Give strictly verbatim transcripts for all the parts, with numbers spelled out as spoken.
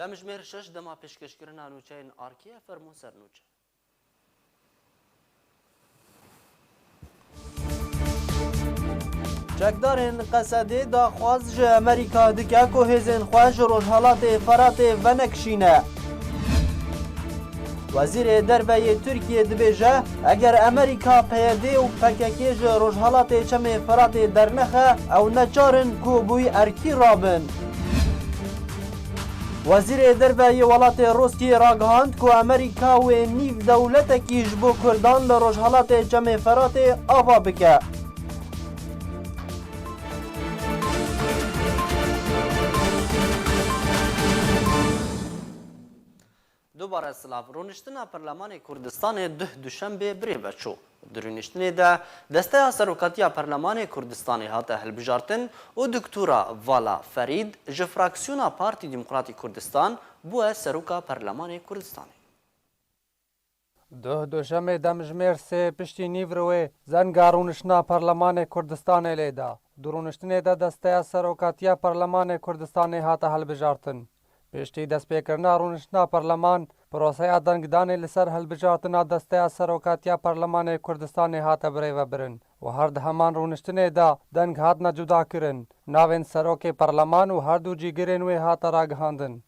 Demjimêr şeş, dema pêşkêşkirina nûçeyên arkê ye, fermo ser nûçe. Çekdarên Qesedê daxwaz ji Amerîka dike ku hêzên xwe ji Rojhelatê Feratê venekişîne. Wezîrê Derve yê Tirkiyê dibêje, eger Amerîka P Y D û P K K ji Rojhelatê Çemê Feratê dernexe, ew neçar in ku bi wî erkî rabin. Wezîrê Derve yê welatê Rûskiyê ragihand ku Amerîka wê nîv dewletekî ji bo Kurdan li Rojhelatê Çemê Feratê ava bike. Dubare silav. Rûniştina Perlemanê Kurdistanê duh duşembê birêve çû. Di rûniştinê de Desteya Serokatiya Perlemanê Kurdistanê hate hilbijartin û Doktora Vala Ferîd ji fraksiyona Partî Demokratî Kurdistan bûye Seroka Perlemanê Kurdistanê. Duh duşemê demjimêr sê piştî nîvriwê zenga rûniştina Perlemanê Kurdistanê lê da. Di rûniştinê de Desteya Serokatiya Perlemanê Kurdistanê hate hilbijartin. Piştî destpêkirina rûniştina Perleman, proseya dengdanê li ser hilbijartina Desteya Serokatiya Perlemanê Kurdistanê hate birêvebirin û her di heman rûniştinê de deng hatine cudakirin. Navên serokê Perleman û her du cîgirên wê hate ragihandin.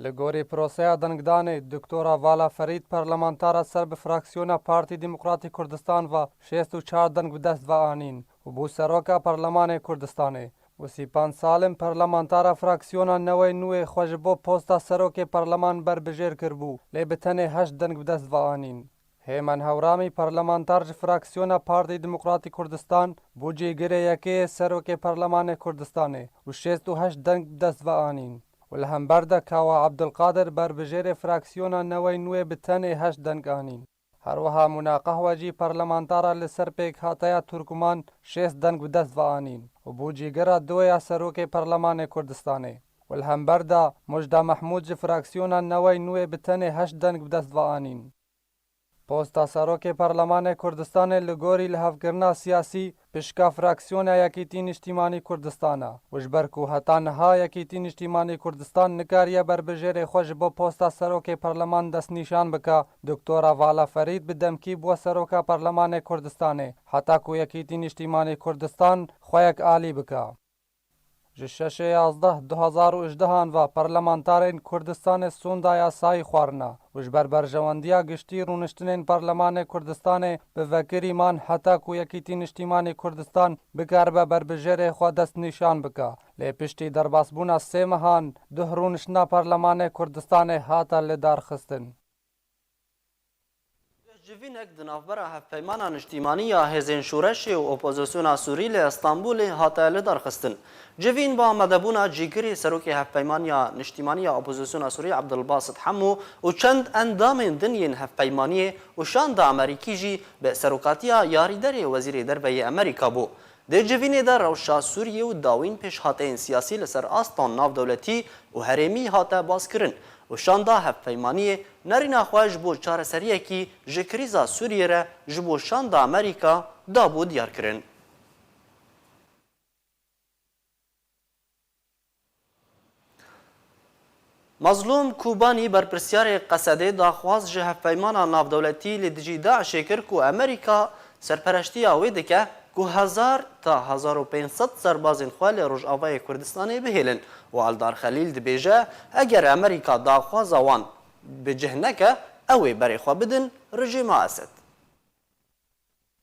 Li gorî proseya dengdanê, Doktora Vala Ferîd, perlemantara ser bi fraksiyona Partî Demokratî Kurdistan ve şêst û çar deng bi dest ve anîn û bû seroka Perlemanê Kurdistanê. Wesîpan Salim, perlemantara fraksiyona Newey Nûyê, xwe ji bo posta serokê perleman berbijêr kiribû, lê bi tenê heşt deng bi dest ve anîn. Hêmen Hewramî, perlemantar ji fraksiyona Partî Demokratî Kurdistan, bû cîgirê yekê yê serokê Perlemanê Kurdistanê û şêst û heşt deng bi dest ve anîn. Û li hember de Kawa Abdulkadir, berbijêrê fraksiyona Newey Nûyê, bi tenê heşt deng anîn. Her wiha Mûna Qehwecî, perlemantara li ser pêkhateya Turkuman, şêst deng bi dest ve anîn û bû cîgira duwê ya serokê Perlemanê Kurdistanê. Û li hember de Mujda Mehmûd ji fraksiyona Newey Nûyê bi tenê heşt deng bi dest ve anîn. Posta serokê Perlemanê Kurdistanê li gorî lihevkirina siyasî pişka fraksiyona Yekîtî Niştîmanî Kurdistan e û ji ber ku heta niha Yekîtî Niştîmanî Kurdistan nikariye berbijêrê xwe ji bo posta serokê Perleman destnîşan bike, Doktora Vala Ferîd bi demkî bûye seroka Perlemanê Kurdistanê, heta ku Yekîtî Niştîmanî Kurdistan xwe yekalî bike. Ji şeşê yazdeh du hezar û hejdehan ve parlamentarên Kurdistanê sonda yasayî xwarina û ji ber berjewendiya giştî rûniştinên Parlemanê Kurdistanê bi vekirî man heta ku Yekîtî Niştîmanî Kurdistan bikaribe berbijêrê xwe destnîşan bike. Lê piştî derbasbûna sê mehan, duh rûniştina Parlemanê Kurdistanê hate lidarxistin. Civînek di navbera Hevpeymana Niştîmanî ya Hêzên Şoreşê û Opozisyona Sûrî li Stenbolê hate lidarxistin. Civîn bi amadebûna cîgirê Serokê Hevpeymaniya Niştîmanî ya Opozisyona Sûrî Ebdulbasit Hemo û çend endamên din yên hevpeymaniyê û şanda Amerîkî jî bi serokatiya yarîderê Wezîrê Derve yê Amerîka bû. Di civînê de rewşa Sûriyê û dawîn pêşhateyên siyasî li ser asta navdewletî û herêmî hate baskirin û şanda hevpeymaniyê nerîna xwe ji bo çareseriyekî ji krîza Sûriyê re ji bo şanda Amerîka dabû diyarkirin. Mazlûm Kobanî, berpirsyarê Qesedê, daxwaz ji Hevpeymana Navdewletî li dijî DAIŞ'ê kir ku Amerîka serpereştiya wê dike ku hezar ta hezar û pênc sed serbazên xwe li Rojavayê Kurdistanê bihêlin û Eldar Xelîl dibêje, eger Amerîka daxwaza wan bi cih neke, ew ê berê xwe bidin rejîma Esed.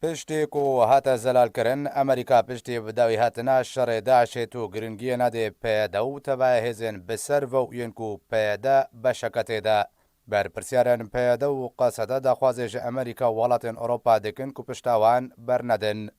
Piştî ku hate zelalkirin, Amerîka piştî bi dawî hatina şerê DAIŞ'ê tu giringiyê nedê PYD û tevaya hêzên bi ser ve û yên ku PYD beşeke tê de. Berpirsyarên PYD û Qesede daxwazê ji Amerîka û welatên Ewropa dikin ku pişta wan bernedin.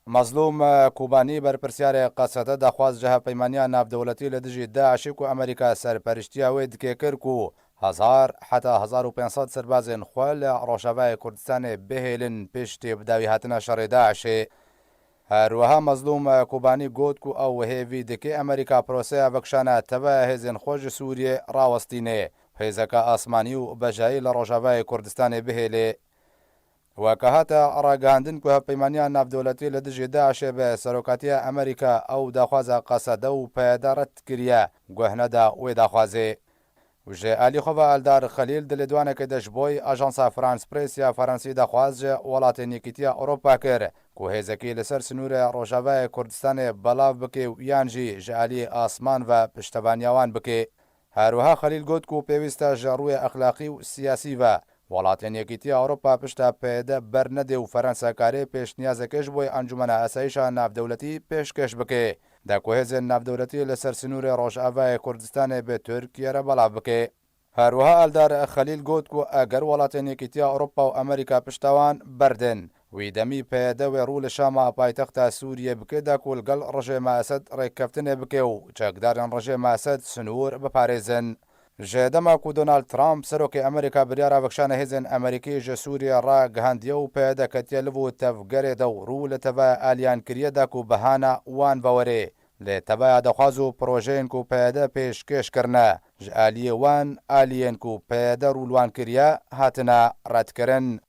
Mazlûm Kobanî, berpirsyarê Qesede, daxwaz ji Hevpeymaniya Navdewletî li dijî DAIŞ'ê ku Amerîka serperiştiya wê dike kir ku hezar heta hezar û pênc sed serbazên xwe li Rojavayê Kurdistanê bihêlin piştî bi dawî hatina şerê DAIŞ'ê. Her wiha Mazlûm Kobanî got ku ew hêvî dike Amerîka proseya vekişana tevaya hêzên xwe ji Sûriyê rawestîne, hêzeke asmanî û bejayî li Rojavayê Kurdistanê bihêle. Weke hate ragihandin ku Hevpeymaniya Navdewletî li dijî DAIŞ'ê bi serokatiya Amerîka ew daxwaza Qesede û PYD red kiriye, guh neda wê daxwazê. Û ji alî xwe ve Eldar Xelîl di lêdwanekê de ji bo Ajansa France Press ya Fransî daxwaz ji Welatên Yekîtiya Ewropa kir, ku hêzekî li ser sinûrê Rojavayê Kurdistanê belav bike û yan jî ji alî asman ve piştevaniya wan bike. Her wiha Xelîl got ku pêwîst e ji rûyê exlaqî û siyasî ve Welatên Yekîtiya Ewropa pişta P Y D bernede û Fransa karê pêşniyazekê ji bo Encûmena Asayîşa Navdewletî pêşkêş bike, da ku hêzên navdewletî li ser sinûrê Rojavayê Kurdistanê bi Tirkiye re belav bike. Her wiha Eldar Xelîl got ku eger Welatên Yekîtiya Ewropa û Amerîka pişta wan berdin, wî demî P Y D wê rû li Şama paytexta Sûriyê bike, da ku li gel rejêma Esed rêkeftinê bike û çekdarên rejêma Esed sinûr biparêzin. Ji dema ku Donald Trump, serokê Amerîka, biryara vekişana hêzên Amerîkî ji Sûriyê ragihandiye û P Y D ketiye liv û tevgerê de û rû li tevaya aliyan kiriye, da ku behana wan vewerê. Lê tevaya daxwaz û projeyên ku P Y D pêşkêş kirine, ji aliyê wan, aliyên ku P Y D rû li wan kiriye, hatine redkirin.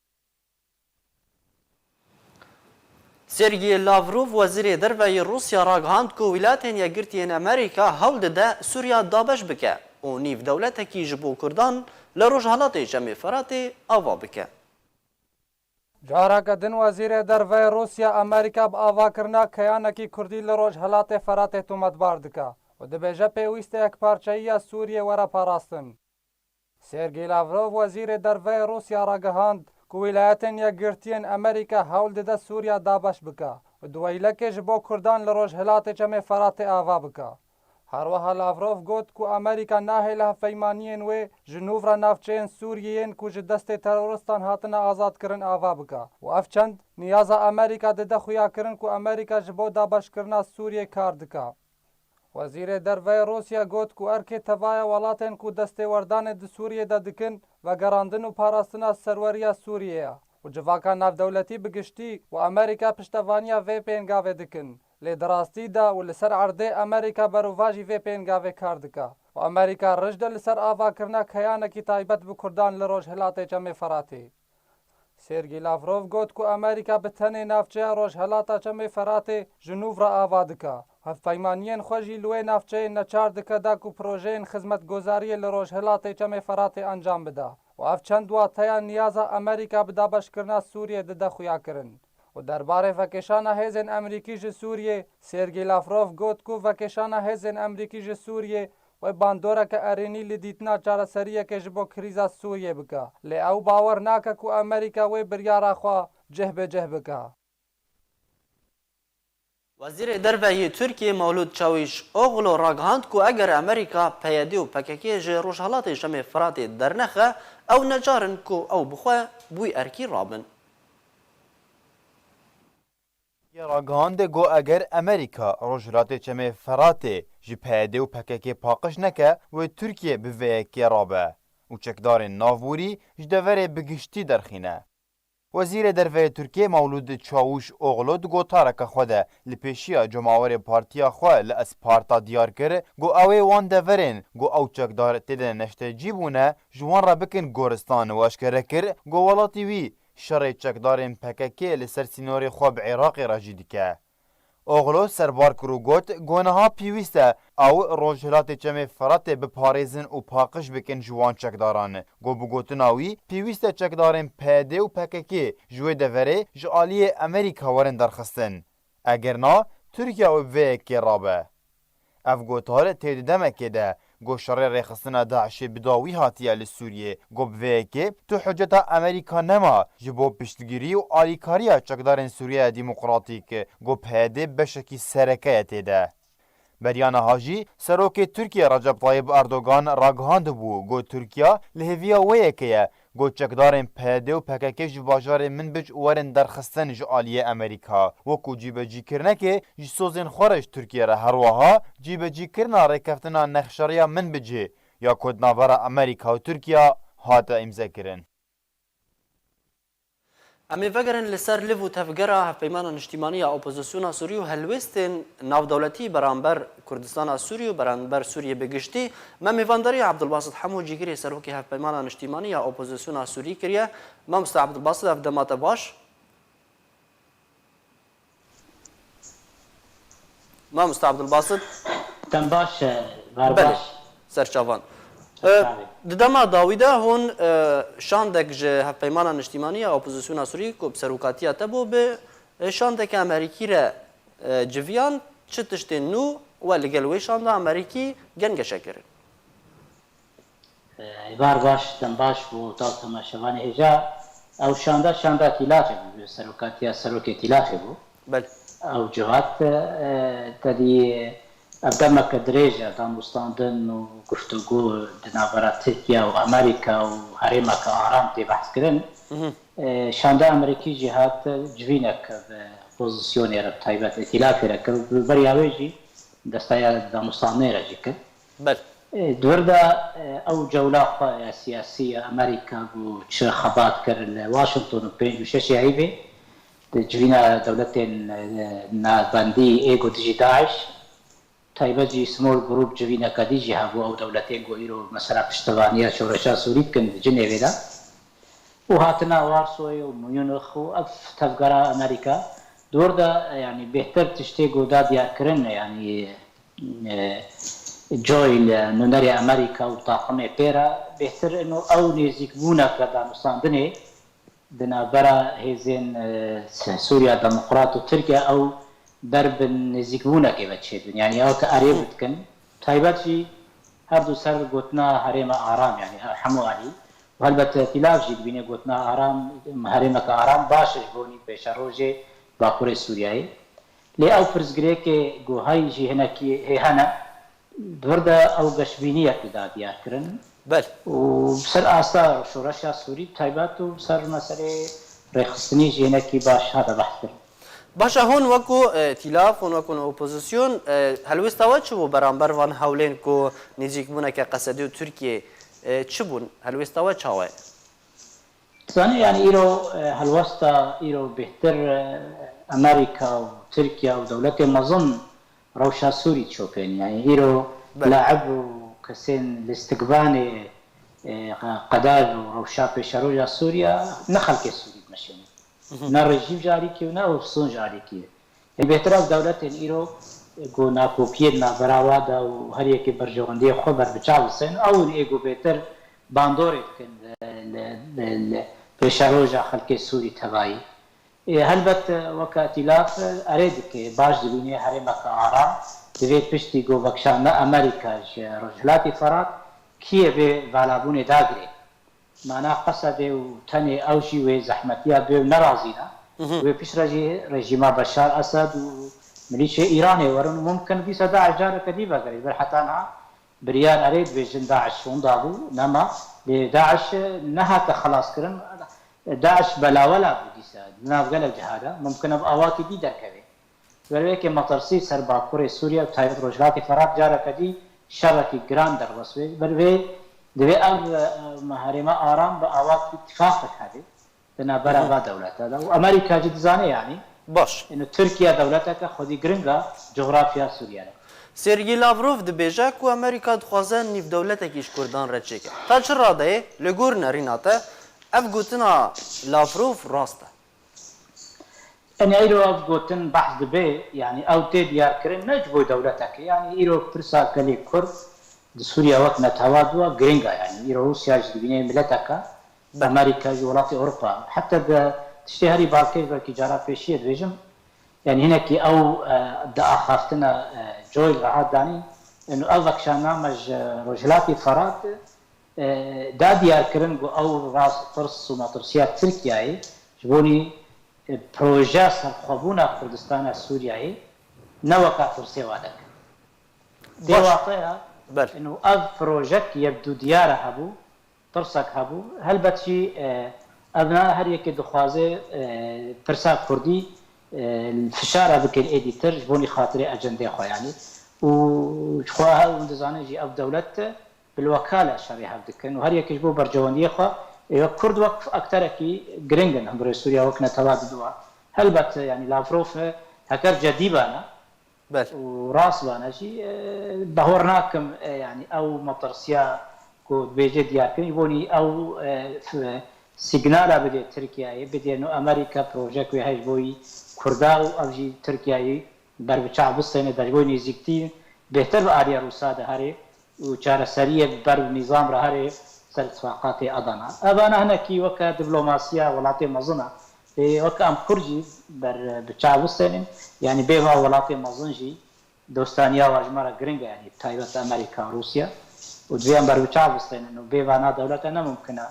Sergey Lavrov, Wezîrê Derve yê Rûsya, ragihand ku Wîlayetên Yekgirtî yên Amerîka hewl dide Sûriya dabeş bike û nîvdewletekî ji bo Kurdan li Rojhelatê Çemê Feratê ava bike. Careke din Wezîrê Derve yê Rûsya Amerîka bi avakirina keyanekî Kurdî li Rojhelatê Feratê tometbar dike û dibêje pêwîst e yekparçeyiya Sûriyê were parastin. Sergey Lavrov, Wezîrê Derve yê Rûsya, ragihand ku Wîlayetên Yekgirtî yên Amerîka hewl dide Sûriya dabeş bike û diweylekê ji bo Kurdan li Rojhilatê Çemê Feratê ava bike. Her wiha Lavrov got ku Amerîka nahêle hevpeymaniyên wê ji nû re navçeyên Sûriyê yên ku ji destê teroristan hatine azadkirin ava bike û ev çend niyaza Amerîka dide xuyakirin ku Amerîka ji bo dabeşkirina Sûriyê kar dike. Wezîrê Derve yê Rûsya got ku erkê tevaya welatên ku destêwerdanê di Sûriyê de dikin, vegerandin û parastina serweriya Sûriyê ye û civaka navdewletî bi giştî û Amerîka piştevaniya vê pêngavê dikin. Lê di rastî de û li ser erdê Amerîka berovajî vê pêngavê kar dike û Amerîka rijd e li ser avakirina keyanekî taybet bi Kurdan li Rojhilatê Çemê Feratê. Sergey Lavrov got ku Amerîka bi tenê navçeya Rojhelata Çemê Feratê ji nû re ava dike. Hevpeymaniyên xwe jî li wê navçeyê neçar dike da ku projeyên xizmetgozariyê li Rojhelatê Çemê Feratê encam bide û ev çend wateya niyaza Amerîka bi dabeşkirina Sûriyê dide xuyakirin. Û derbarê vekêşana hêzên Amerîkî ji Sûriyê, Sergey Lavrov got ku vekêşana hêzên Amerîkî ji Sûriyê wê bandoreke erênî li dîtina çareseriyekê ji bo krîza Sûriyê bike. Lê ew bawer nake ku Amerîka wê biryara xwe cih bi cih bike. Wezîrê Derve yê Tirkiyê Mewlûd Çawîşoglu ragihand ku eger Amerîka, P Y D û P K K ji Rojhelatê Çemê Firatê dernexe, ew necar in ku ew bi xwe bi wî erkî rabin. Yê ragihandê got, eger Amerîka Rojhilatê Çemê Feratê ji P Y D û P K K paqij neke, wê Tirkiye bi vê yekê rabe û çekdarên navborî ji deverê bi giştî derxîne. Wezîrê Derve yê Tirkiyê Mewlûd Çawûşoglu di gotareke xwe de li pêşiya cemawerê partiya xwe li Isparta diyar kir, got ew ê wan deverên ku ew çekdar tê de neştecî bûne, ji wan re bikin goristan û eşkere kir, got welatî wî şerê çekdarên P K K li ser sînorê xwe bi Iraqê re jî dike. Oglu serbar kir û got, got niha pêwîst e ew Rojhilatê Çemê Firatê biparêzin û paqij bikin ji wan çekdaran. Got bi gotina wî, pêwîst e çekdarên P Y D û P K K ji wê deverê ji aliyê Amerîka werin derxistin. Eger na, Tirkiye wê bi vê yekê rabe. Ev gotar tê di demekê de, ku şerê rêxistina DAIŞê bi dawî hatiye li Sûriyê, ku bi vê yekê tu hiceta Amerîka nema ji bo piştgirî û alîkariya çekdarên Sûriyeya Demokratîk, ku P Y D beşekî sereke ye tê de. Beriya niha jî Serokê Tirkiye Recep Tayyip Erdogan ragihandibû, ku Tirkiye li hêviya wê yekê ye, Got, çekdarên P Y D û P K K ji bajarê Minbic werin derxistin ji aliyê Amerîka, wekû cîbecîkirinekê ji sozên xwe re ji Tirkiye re, herweha cîbecîkirina rêkeftina nexşeriya Minbicê ya ku di navbera Amerîka û Tirkiye hate îmzekirin. Em ê vegerin li ser liv û tevgera Hevpeymana Niştîmanî ya Opozisyona Sûrî û helwêstên navdewletî beramber Kurdistana Sûrî û beramber Sûriyê bi giştî. Me mêvandarî Abdulbasit Hemo, cîgirê Serokê Hevpeymana Niştîmanî ya Opozisyona Sûrî kiriye. Mamoste Abdulbasit, ev dema te baş. Mamoste Abdulbasit. Dem baş, e, ver Belê, baş. Serçavan. E, Di dema dawî de hûn, e, şandek ji Hevpeymana Niştîmanî ya Opozisyona Sûrî ku bi serokatiya te bû bi, e, şandeke Amerîkî re, e, civiyan, çi tiştên nû we li gel wê şanda Amerîkî gengeşe kirin? Êvar baş, dem baş bo taw temaşevanê hêja. Ew şanda, şanda tîlafê bû, serokatiya serokê tîlafê bû. Belê. Ew civat, e, te dî ev demeke dirêj e, danûstandin û guftûgû di navbera Tirkiye û Amerîka û herêmeke aram tê behs kirin. E, şanda Amerîkî jî hat civînek bi opozisyonê re, bi taybet îtîlafê re kir. Bi beriya wê jî desteya danûstandinê re jî kir. Belê. Di vir de ew cewla xwe ya siyasî ya Amerîka ku çi xebat kir li Washington û pênc û şeş ê Eyvê di civîna dewletên navbendî ê ku dijî DAIŞ, taybet jî Small Group civîneke dî jî hebû, ew dewletên ku îro mesela piştevaniya şoreşa Sûrî dikin di Cinêvê de û hatina Warsoyê û Munînix û ev tevgera Amerîka di wir de, yanî bêhtir tiştê ku da diyarkirin, yanî e, coyî li nûnerê Amerîka û taqimê pê re bêhtir ino ew nêzîkbûneke danûstandinê di navbera hêzên e, Sûriya Demokrat û Tirkiye ew ber bi nêzîkbûnekê ve çêdibin. Yanî ew ke erê bidikin, taybet jî her du ser gotina herêma aram, yanî hemû alî û helbet tîlav jî dibîne gotina aram, herêmeke aram baş e ji bo nî pêşerojê Bakurê Sûriyeyê. Lê ew pirsgirêkê ku hey jî hinekî hê hene, di vir de ew geşbîniyek da diyar kirin. Belê. Û bi ser asta şoreşa Sûrî bi taybet û bi ser meselê rêxistinî jî hinekî baş hate behs kirin. Baş e, hûn wekû e, tîlav, hûn wekû opozisyon, e, helwêsta we çi bû beramber van hewlên ku nêzîkbûneke Qesedî û Tirkiyê e, çi bûn? Helwêsta we çawa ye? Zanî, yanî îro e, helwesta îro bêhtir e, Amerîka û Tirkiye û dewletê mezin rewşa Sûrî çopên. Yanî îro Belê. Laib û kesên lîstikvanê e, qedar û rewşa pêşeroja Sûriye ne xelkê Sûrî dimeşêne. Ne rejîm ji alîkî û ne opozîsyon ji alîkî. Ê bêhtir ev dewletên îro ku nakokiyê di navbera wa de û her yekê berjewendiyê xwe berbiçav distên, ew in ê ku bêhtir bandorê dikin li, li, li, li pêşeroja xelkê Sûrî tevayî. Ê helbet weke îtîlaf erê dike, baş dibîne herêmeke aram, divê piştî ku vekişandina Amerîka ji Rojhilatê Ferat kî yê vê valabûnê dagirê. Mana Qesedê û tenê ew jî wê zehmetiya bê û nerazîne. Wê piştre jî rejîma Beşar Esed û milîşê Îranê werin û mumkin dîsa DAIŞ careke dî vegerê. Ji ber heta niha biryar erê dibêjin DAIŞ winda bû, nema. Lê DAIŞ nehate xelaskirin. DAIŞ belawela bû dîsa di nav gelek ciha de. Mumkin e bi awakî dî derkeve. Ji ber wê yekê metirsî ser Bakurê Sûriye û taybet Rojhilatê Ferat careke dî şerekî giran derbas bê. Ji ber wê divê ev e, herêma aram bi awakî tifaqek hebe di navbera va dewleta de. Û Amerîka jî dizane yanî. Baş. Ino Tirkiye dewleteke xwedî giring e cografya Sûriye re. Sergî Lavrov dibêje ku Amerîka dixwaze nîvdewletekî ji Kurdan re çêke. Ta çi radeyê, li gor nerîna te, ev gotina Lavrov rast e? Yanî îro ev gotin behs dibe, yanî ew tê diyarkirin ne ji bo dewletekê. Yanî îro pirsa gelê Kurd di Sûriye wek netewa diwa giring e. Yanî îro Rûsya jî dibîne mileteke, Amerîka jî welatê Ewropa. Heta di tiştê herî balkêş belkî cara pêşiyê dibêjim, yanî hinekî ew e, di axaftina e, Joy re hat danî, ino ev vekişandina me ji Rojhilatê Ferat e, da diyarkirin ku ew rast tirs û metirsiya Tirkiyeyê ji bo nî e, proje serxwebûna Kurdistana Sûriyeyê ne weka tirsê wa derket. Dê Baş. Wateya Bel. Ino ev projek yek du diyare hebû, tirsek hebû. Helbet jî e, ev ne her yekê dixwaze e, pirsa Kurdî e, fişara bikin êdî tir ji bo nî xatirê ecendê xwe yanî. Û ji xwe hew dizanin jî ev dewlet bilwekale şerê hev dikin û her yekê ji bo berjewendiyê xwe ê wek Kurd wek akterekî giring in hundirê Sûriya wek netewa didiwa. Helbet yanî Lavrov heker cedî bana Bel. Û rast bana jî e, bahor nakim e, yanî ew metirsiya ku dibêje diyar kirin ji bo nî ew e, f- signala bidê Tirkiyeyê, bidê no Amerîka projek wê heye ji bo yî Kurda û ev jî Tirkiyeyê berbiçav bistêne de ji bo nêzîktî bêhtir bi aliya Rûsa de herê. û çareseriyê bi ber nîzam re herê ser tifaqatê Adana. Evana hinekî weke diplomasiya welatê mezin e. Ê, weke em Kurd jî ber bi çav bistênin, yanî bê va welatê mezin jî dostaniya wa ji me re giring e, yanî bi taybet Amerîka, Rûsya û divê em ber bi çav bistênin û bê vana dewlete ne mumkin e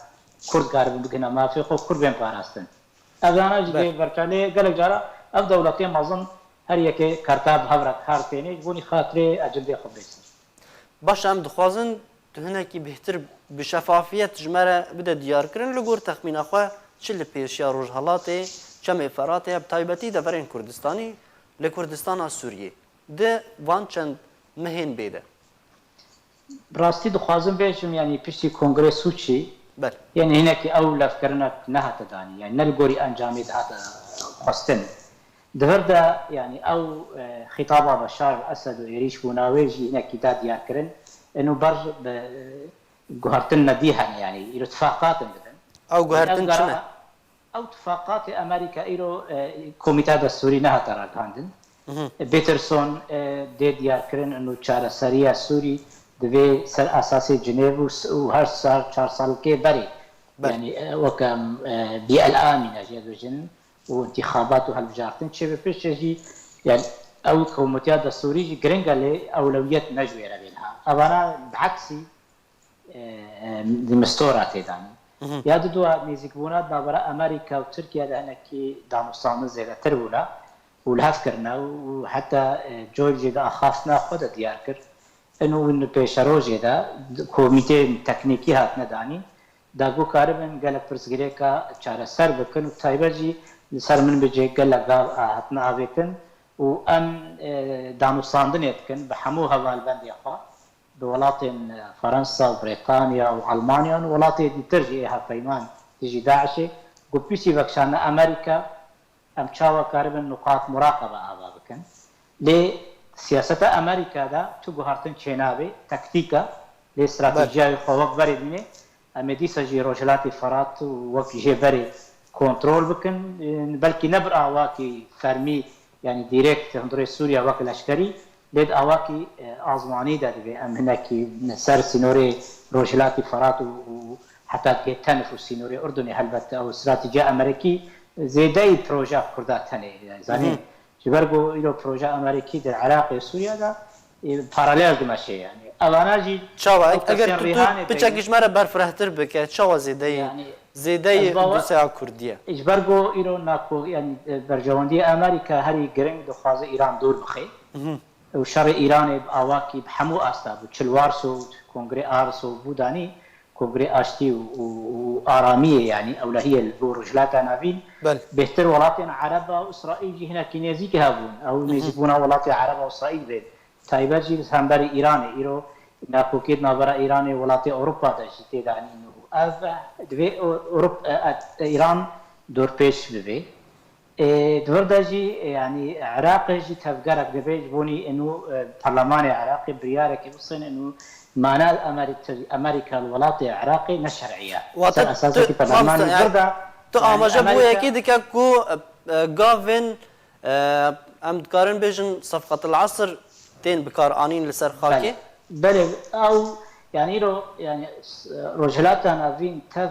Kurd karibin bigihine mafê xwe, Kurd bên parastin. Evana jî Ber. dê berçalê gelek cara ev dewletê mezin her yekê kerta bi hev re kar tênê ji bo nî xatirê ecindê xwe bêstir. Baş e, em dixwazin tu hinekî bêhtir bi şefafiyet ji me re bide diyarkirin, li gor texmîna xwe çi li pêşiya Rojhelatê, Çemê Feratê ye, bi taybetî deverên Kurdistanî, li Kurdistana Sûriyê, di van çend mehên bê de? Bi rastî dixwazim bêjim, yanî piştî Kongrê Sûçî, Ber. yanî hinekî ew levkirinek nehate danî, yanî ne li gorî encamê dihate xwestin. Di vir de, yanî ew, e, xîtaba Beşar el-Esed û êrîş bûna wê jî hinekî da diyarkirin. Ino ber bi, e, guhertin nedî hene, yanî îro tifaqatin dibin. Ew guhertin Ev çi ne? gara, ew tifaqatê Amerîka îro, e, Komîteya Destûrî nehate ragihandin. Mhm. E, Peterson, e, dê diyarkirin ino çareseriya Sûrî divê ser esasê Cinêv û s-, û her sal çar salkê berê. Ber. Yanî, e, weke, e, B L A mîne jê dibêjin. û întîxabat û hilbijartin çêbe pêşe jî, yani ew komîteya destûrî jî giring e lê ewlewiyet ne ji wê re bê niha. Evana bi eksî, e, e, di mistora tê danî. Mhm. Ya di dua nêzîkbûna di navbera Amerîka û Tirkiye de hinekî danûstandin zêdetir bûne û li hev kirine û heta, e, George de axaftina xwe de diyar kir. Ino win li pêşerojê de komîteyên teknîkî hatine danîn, da ku karibin gelek pirsgirêka çareser bikin û taybet jî li ser min bicê gelek gav a hatine avêtin û em, e, danûstandinê dikin bi hemû hevalbendê xwe, bi welatên, e, Fransa û Brêtanya û Almanya û welatê dîtir jî ê hevpeyman dijî DAIŞê, ku piştî vekişandina Amerîka, em çawa karibin nuqat muraqebe ava bikin. Lê siyaseta Amerîka de tu guhartin çênabê, taktîk e, lê stratejiya wê xwe wek berê dînê. Em ê dîsa jî Rojhilatê Ferat û wek jê berê kontrol bikin. Belkî ne bir awakî fermî, yanî direkt hundirê Sûriya wek leşkerî, lê di awakî, e, azmanî de divê em hinekî ser sînorê Rojhilatê Ferat û, û heta Gêtenif û sînorê Urdunê, helbet ew stratejiya Amerîkî zêdeyî projeya Kurda tenê, yani, zanî. Mhm. Ji ber ku îro projeya Amerîkî di Iraqê, Sûriye de, e, paralel dimeşe, yani. Evana jî Çawa? ew Eger kesên tu, tu rîhanê piçekî peyvê ji me re berfirehtir bike, çawa zêdeyî, Yani, zêdeyî ez bawer dosyaya Kurdî ye? Ji ber ku îro nako, yani, e, berjewendiyê Amerîka herî giring dixwaze Îran dûr bixe. Mhm. Û şerê Îranê bi awakî bi hemû asta bû. Çi li Warso, Kongrê Arso bû danî, Kongrê Aştî û, û, û Aramiyê, yanî ewlehiyê li bo Rojhilata Navîn. Belê. Bêhtir welatên Ereba û Îsraîl jî hinekî nêzîkî hebûn. Ew Mhm. nêzîkbûna welatê Ereba û Îsraîl bê. Taybet jî li hemberî Îranê. Îro nakokiyê di navbera Îranê welatê Ewropa de jî tê danîn û ev divê Ewrop-, e, e, Îran dorpêç bibe. Ê, di vir de jî, e, yanî Iraqê jî tevgerek dibe ji bo nî ênû, e, Perlemanê Iraqê biryarekê bixin, ênû mana Amerîka, Amerîka li welatê Iraqê ne şer'î ye. Wate Ser esasê tu, ki perlemanê mamoste, di vir de, tu yani amaje bo Amerîka yekê dike ku, e, e, gavên, e, em dikarin bêjin sefqetil esr tên bikaranîn li ser xakê? Belê. Belê, ew, yani îro, yani, s-, Rojhilata Navîn tev,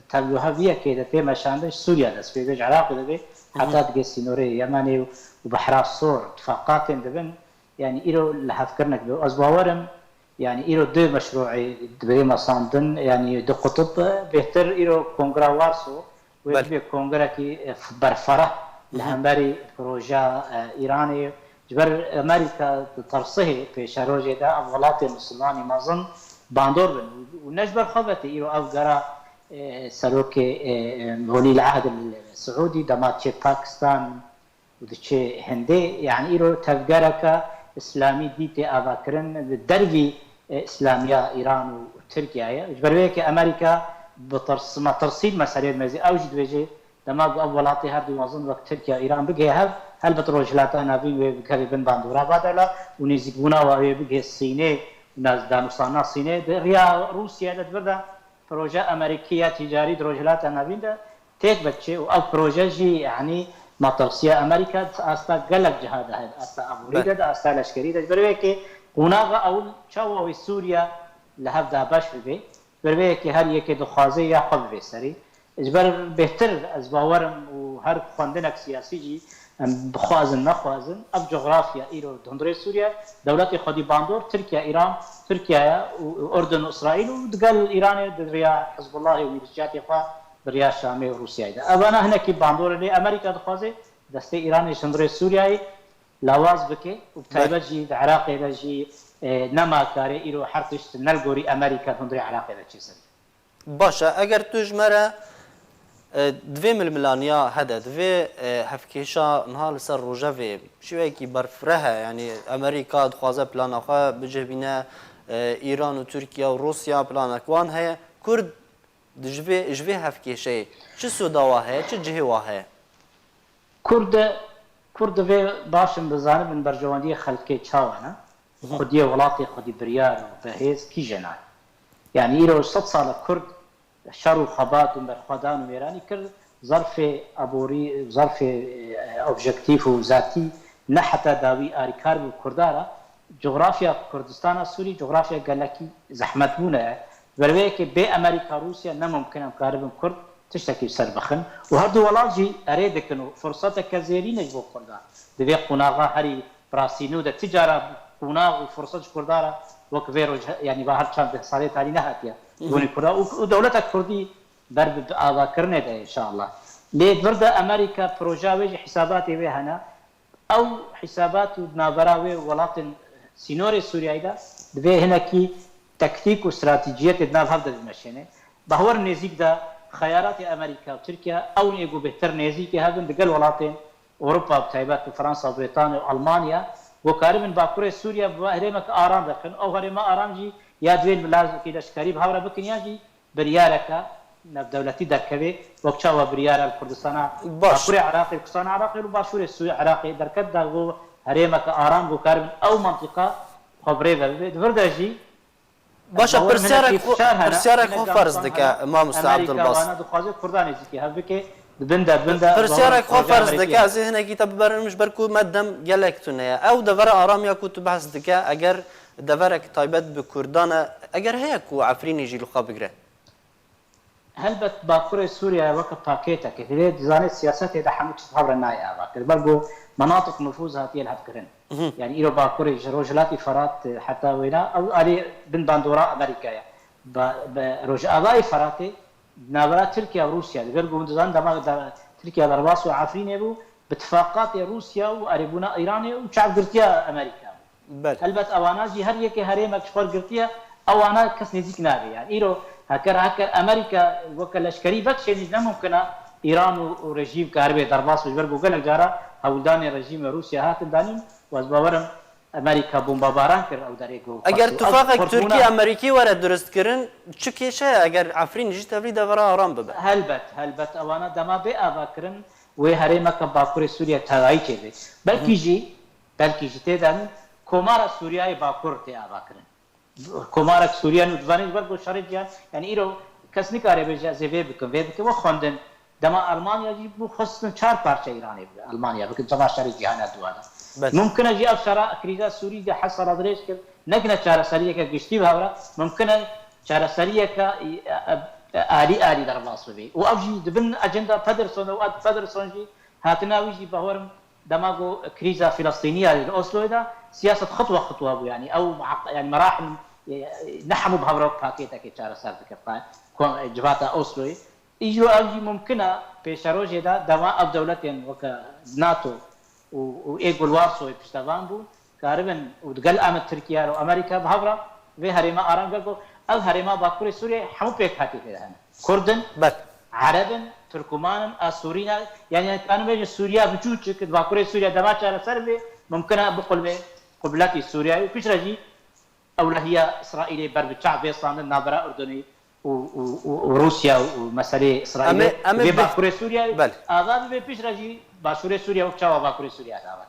tevliheviyekê de tê meşandin, ji Sûriye dest pê bê, ji Iraqê de bê, Hı hı. heta digê sînorê Yemenê û Behra Sor, tifaqatên dibin, yani îro lihevkirinek be. Ez bawer im, yani îro du meşrûê dibê mesandin, yani du qutub, bêhtir îro Kongra Warso, wê Belê. bibê kongrekî, e, f-, berfereh li Hı hı. hemberî projeya, e, Îranê. Ji ber Amerîka di tersihê pêşerojê de ev welatê misilmanî mezin bandor bin. Û, û ne ji ber xwe ve tê îro ev gera, e, serokê, e, e, welî el ehd el Siûdî dema diçê Pakistan û diçê Hindê. Yani îro tevgereke îslamî dî tê avakirin li dervî, e, îslamiya Îran û Tirkiyeyê. Ji ber wê yekê Amerîka bi tirs, metirsî di meseleyê dimezî. Ew jî dibêje, dema ku ev welatê her du mezin wek Tirkiye û Îran bigihê hev, helbet Rojhilata Navîn wê bikeve bin bandora va dewla û nêzîkbûna wa wê bigihê Sînê û naz-, danûstandina Sînê. Di riya Rûsiyê de di vir de proje Amerîkî ya tîcarî di Rojhilata Navîn de têk ve diçe û ev proje jî, yanî, matirsiya Amerîka di asta gelek ciha de heye, di asta aborî Belê. de, di asta leşkerî de. Ji ber wê yekê Qonaxa ewil çawa wê Sûriye li hev dabeş bibe? Bi vê yekê her yekê dixwaze ya xwe bivê serê. Ji ber bêhtir ez bawer im û her xwendinek siyasî jî em bixwazin nexwazin, ev cografya îro di hundirê Sûriye, dewletê xwedî bandor Tirkiye, Îran, Tirkiye ye û Urdun û Îsraîl û digel Îranê di riya Hizbullahê û mîlîşiyatê xwe di riya Şamê û Rûsyayê de. Evana hinekî bandor e, lê Amerîka dixwaze destê Îranê ji hundirê Sûriyeyê lawaz bike û bi Belê. taybet jî di Iraqê de jî, e, nema kare îro her tişt ne li gorî Amerîka di hundirê Iraqê de çêsir. Baş e, eger tu ji me re, e, di vê milmilaniya hede, di vê, e, hevkêşa niha li ser rojevê şêweyekî berfireh e, yanî Amerîka dixwaze plana xwe bicih bîne, e, Îran û Tirkiye û Rûsya planek wan heye. Kurd di ji vê, ji vê hevkêşeyê çi sûda wa heye, çi cihê wa heye? Kurd, Kurd divê baş in bizanibin berjewendiyê xelkê çawa ne, xwediyê welatê xwedî biryar û bi hêz kî jê nayê. Yanî îro sed sal e Kurd şer û xebat û berxwedan û mêranî kir, zerfê eborî, zerfê, e, objektîf û zatî ne heta dawî arîkar bû Kurda re. Cografya Kurdistana Sûrî cografya gelekî zehmetbûne ye. Ber vê yekê bê Amerîka, Rûsya ne mumkin em karibin Kurd tiştekî ser bixin û her du welat jî erê dikin û firseteke zêrîn e ji bo Kurdan. Di vê qonaxa herî bi rastî nû de ti cara qonax û firset ji Kurdan re wek vê roj, yanî va her çend salê talî nehatiye Hı hı. bonî Kurdan û, û dewletek Kurdî ber bi, bi avakirinê de inşallah. Lê vir de Amerîka proja wê jî hîsabatê wê hene. Ew hîsabat û di navbera wê welatên sînorê Sûriyeyê de divê hinekî taktîk û stratejiyetê di nav hev de bimeşêne. Bahwer nêzîk de xeyalatê Amerîka û Tirkiye ew ê ku bêhtir nêzîkê hev in digel welatên Ewropa, bi taybet bi Fransa, Brîtanya û Almanya, ku karibin Bakurê Sûriye bi herêmeke aram derxin. Ew herêma aram jî ya divê li lazekî leşkerî bi hev re bikin ya jî biryareke navdewletî derkeve, wek çawa biryara li Kurdistana Baş. Bakurê Iraqê, Kurdistana Iraqê û Başûrê Sû-, Iraqê derket, da ku herêmeke aram ku karibin ew mantîqa xwe bi rê ve bibe. Di vir de jî Baş e, bawer pirsyarek hinekî xwe, fişar hene, pirsyarek xwe hinekî ferz dike, hene. Mamoste Amerîka Abdulbas. Vana dixwaze Kurdan nêzîkî hev bike, di bin de, di bin de Pirsyarek xwe ferz dike, ez ê hinekî te biberim ji ber ku me dem gelek tune ye. Ew devera aram ya ku tu behs dike, eger deverek taybet bi Kurdan e, eger heye ku Efrînê jî li xwe bigire? Helbet Bakurê Sûriye weke pakêtekê, divê dizanê siyasetê de hemû tişt hev re nayê avakir. Ber ku menatiq nufûz hatiye lihevkirin. Mhm. Yani îro Bakurê ji Rojhilatî Ferat, e, heta wêna, ew alî bin bandora Amerîka ye. Ba-, bi Rojavayê Feratê, di navbera Tirkiye û Rûsya, li vir ku hûn dizanin dema da-, Tirkiye derbas û Efrînê bû, bi tifaqatê Rûsya û erêbûna Îranê û çavgirtiya Amerîka bû. Belê. Helbet ewana jî her yekê herêmek ji xwe girtiye, ewana kes nêzîk nabe. Yani îro heker heker Amerîka weke leşkerî vekişêne jî ne mumkin e Îran û, û rejîm karibe derbas be, ji ber ku gelek cara hewldanên rejîmê Rûsya hatin danîn û ez bawer im Amerîka bombabaran kir ew derê ku Eger xwest û ev tufaqek xurtbûna Tirkî Amerîkî were durist kirin, çi kêşe ye eger Efrîn jî tevlî devera aram bibe? Helbet, helbet ewana dema bê ava kirin wê herêmeke Bakurê Sûriye tevayî çêbe. Belkî Hı. jî, belkî jî tê de komara Sûriyeyê Bakur tê ava kirin. Komarek Sûriye nû divanê ji ber ku şerê cihan, yani îro kes nikare bêje ez ê vê bikim, vê bikim, we xwendin. Dema Almanya jî bû xwestin çar parçe Îranê bibe, Almanya bikin, ceva şerê cihana dua de. Bes. Mumkin e jî ev şera krîza Sûrî de hesara dirêj kir, nekine çareseriyeke giştî bi hev re, mumkin e çareseriyeke, e, e, alî alî derbas bibe. Û ev jî di bin ecenda Pedersen û Ed Pedersen jî hatina wî jî bawerim dema ku krîza Filistîniya li Osloyê de siyaset xitwe xitwe bû, yani ew muhaq-, yani merahil, e, ne hemû bi hev re pakêtekê çareser dikir, ko-, civata Osloyê. Îro ev jî mumkin e pêşerojê de dema ev dewletên weke NATO û, û ê ku li Warsoyê piştevan bû, karibin û digel em Tirkiye û Amerîka bi hev re vê herêma aram, ber ku ev herêma Bakurê Sûriyeyê hemû pêkhatî tê de hene. Kurd in, Bel. Ereb in, Tirkuman in, Asûrî ne, yani, yani, kanin bêjin Sûriya biçûçik, di Bakurê Sûriya dema çareser bê, mumkin e biqulbe qubletî Sûriyeyê û piştre jî ewlehiya Îsraîlê ber bi çav bê standin navbera Urdunê û, û, û, û Rûsya û meselê Îsraîlê Em ê, em ê vê bih-, Bakurê Sûriyeyê Bel. ava bibe, piştre jî Başûrê Sûriye wek çawa Bakurê Sûriye ava.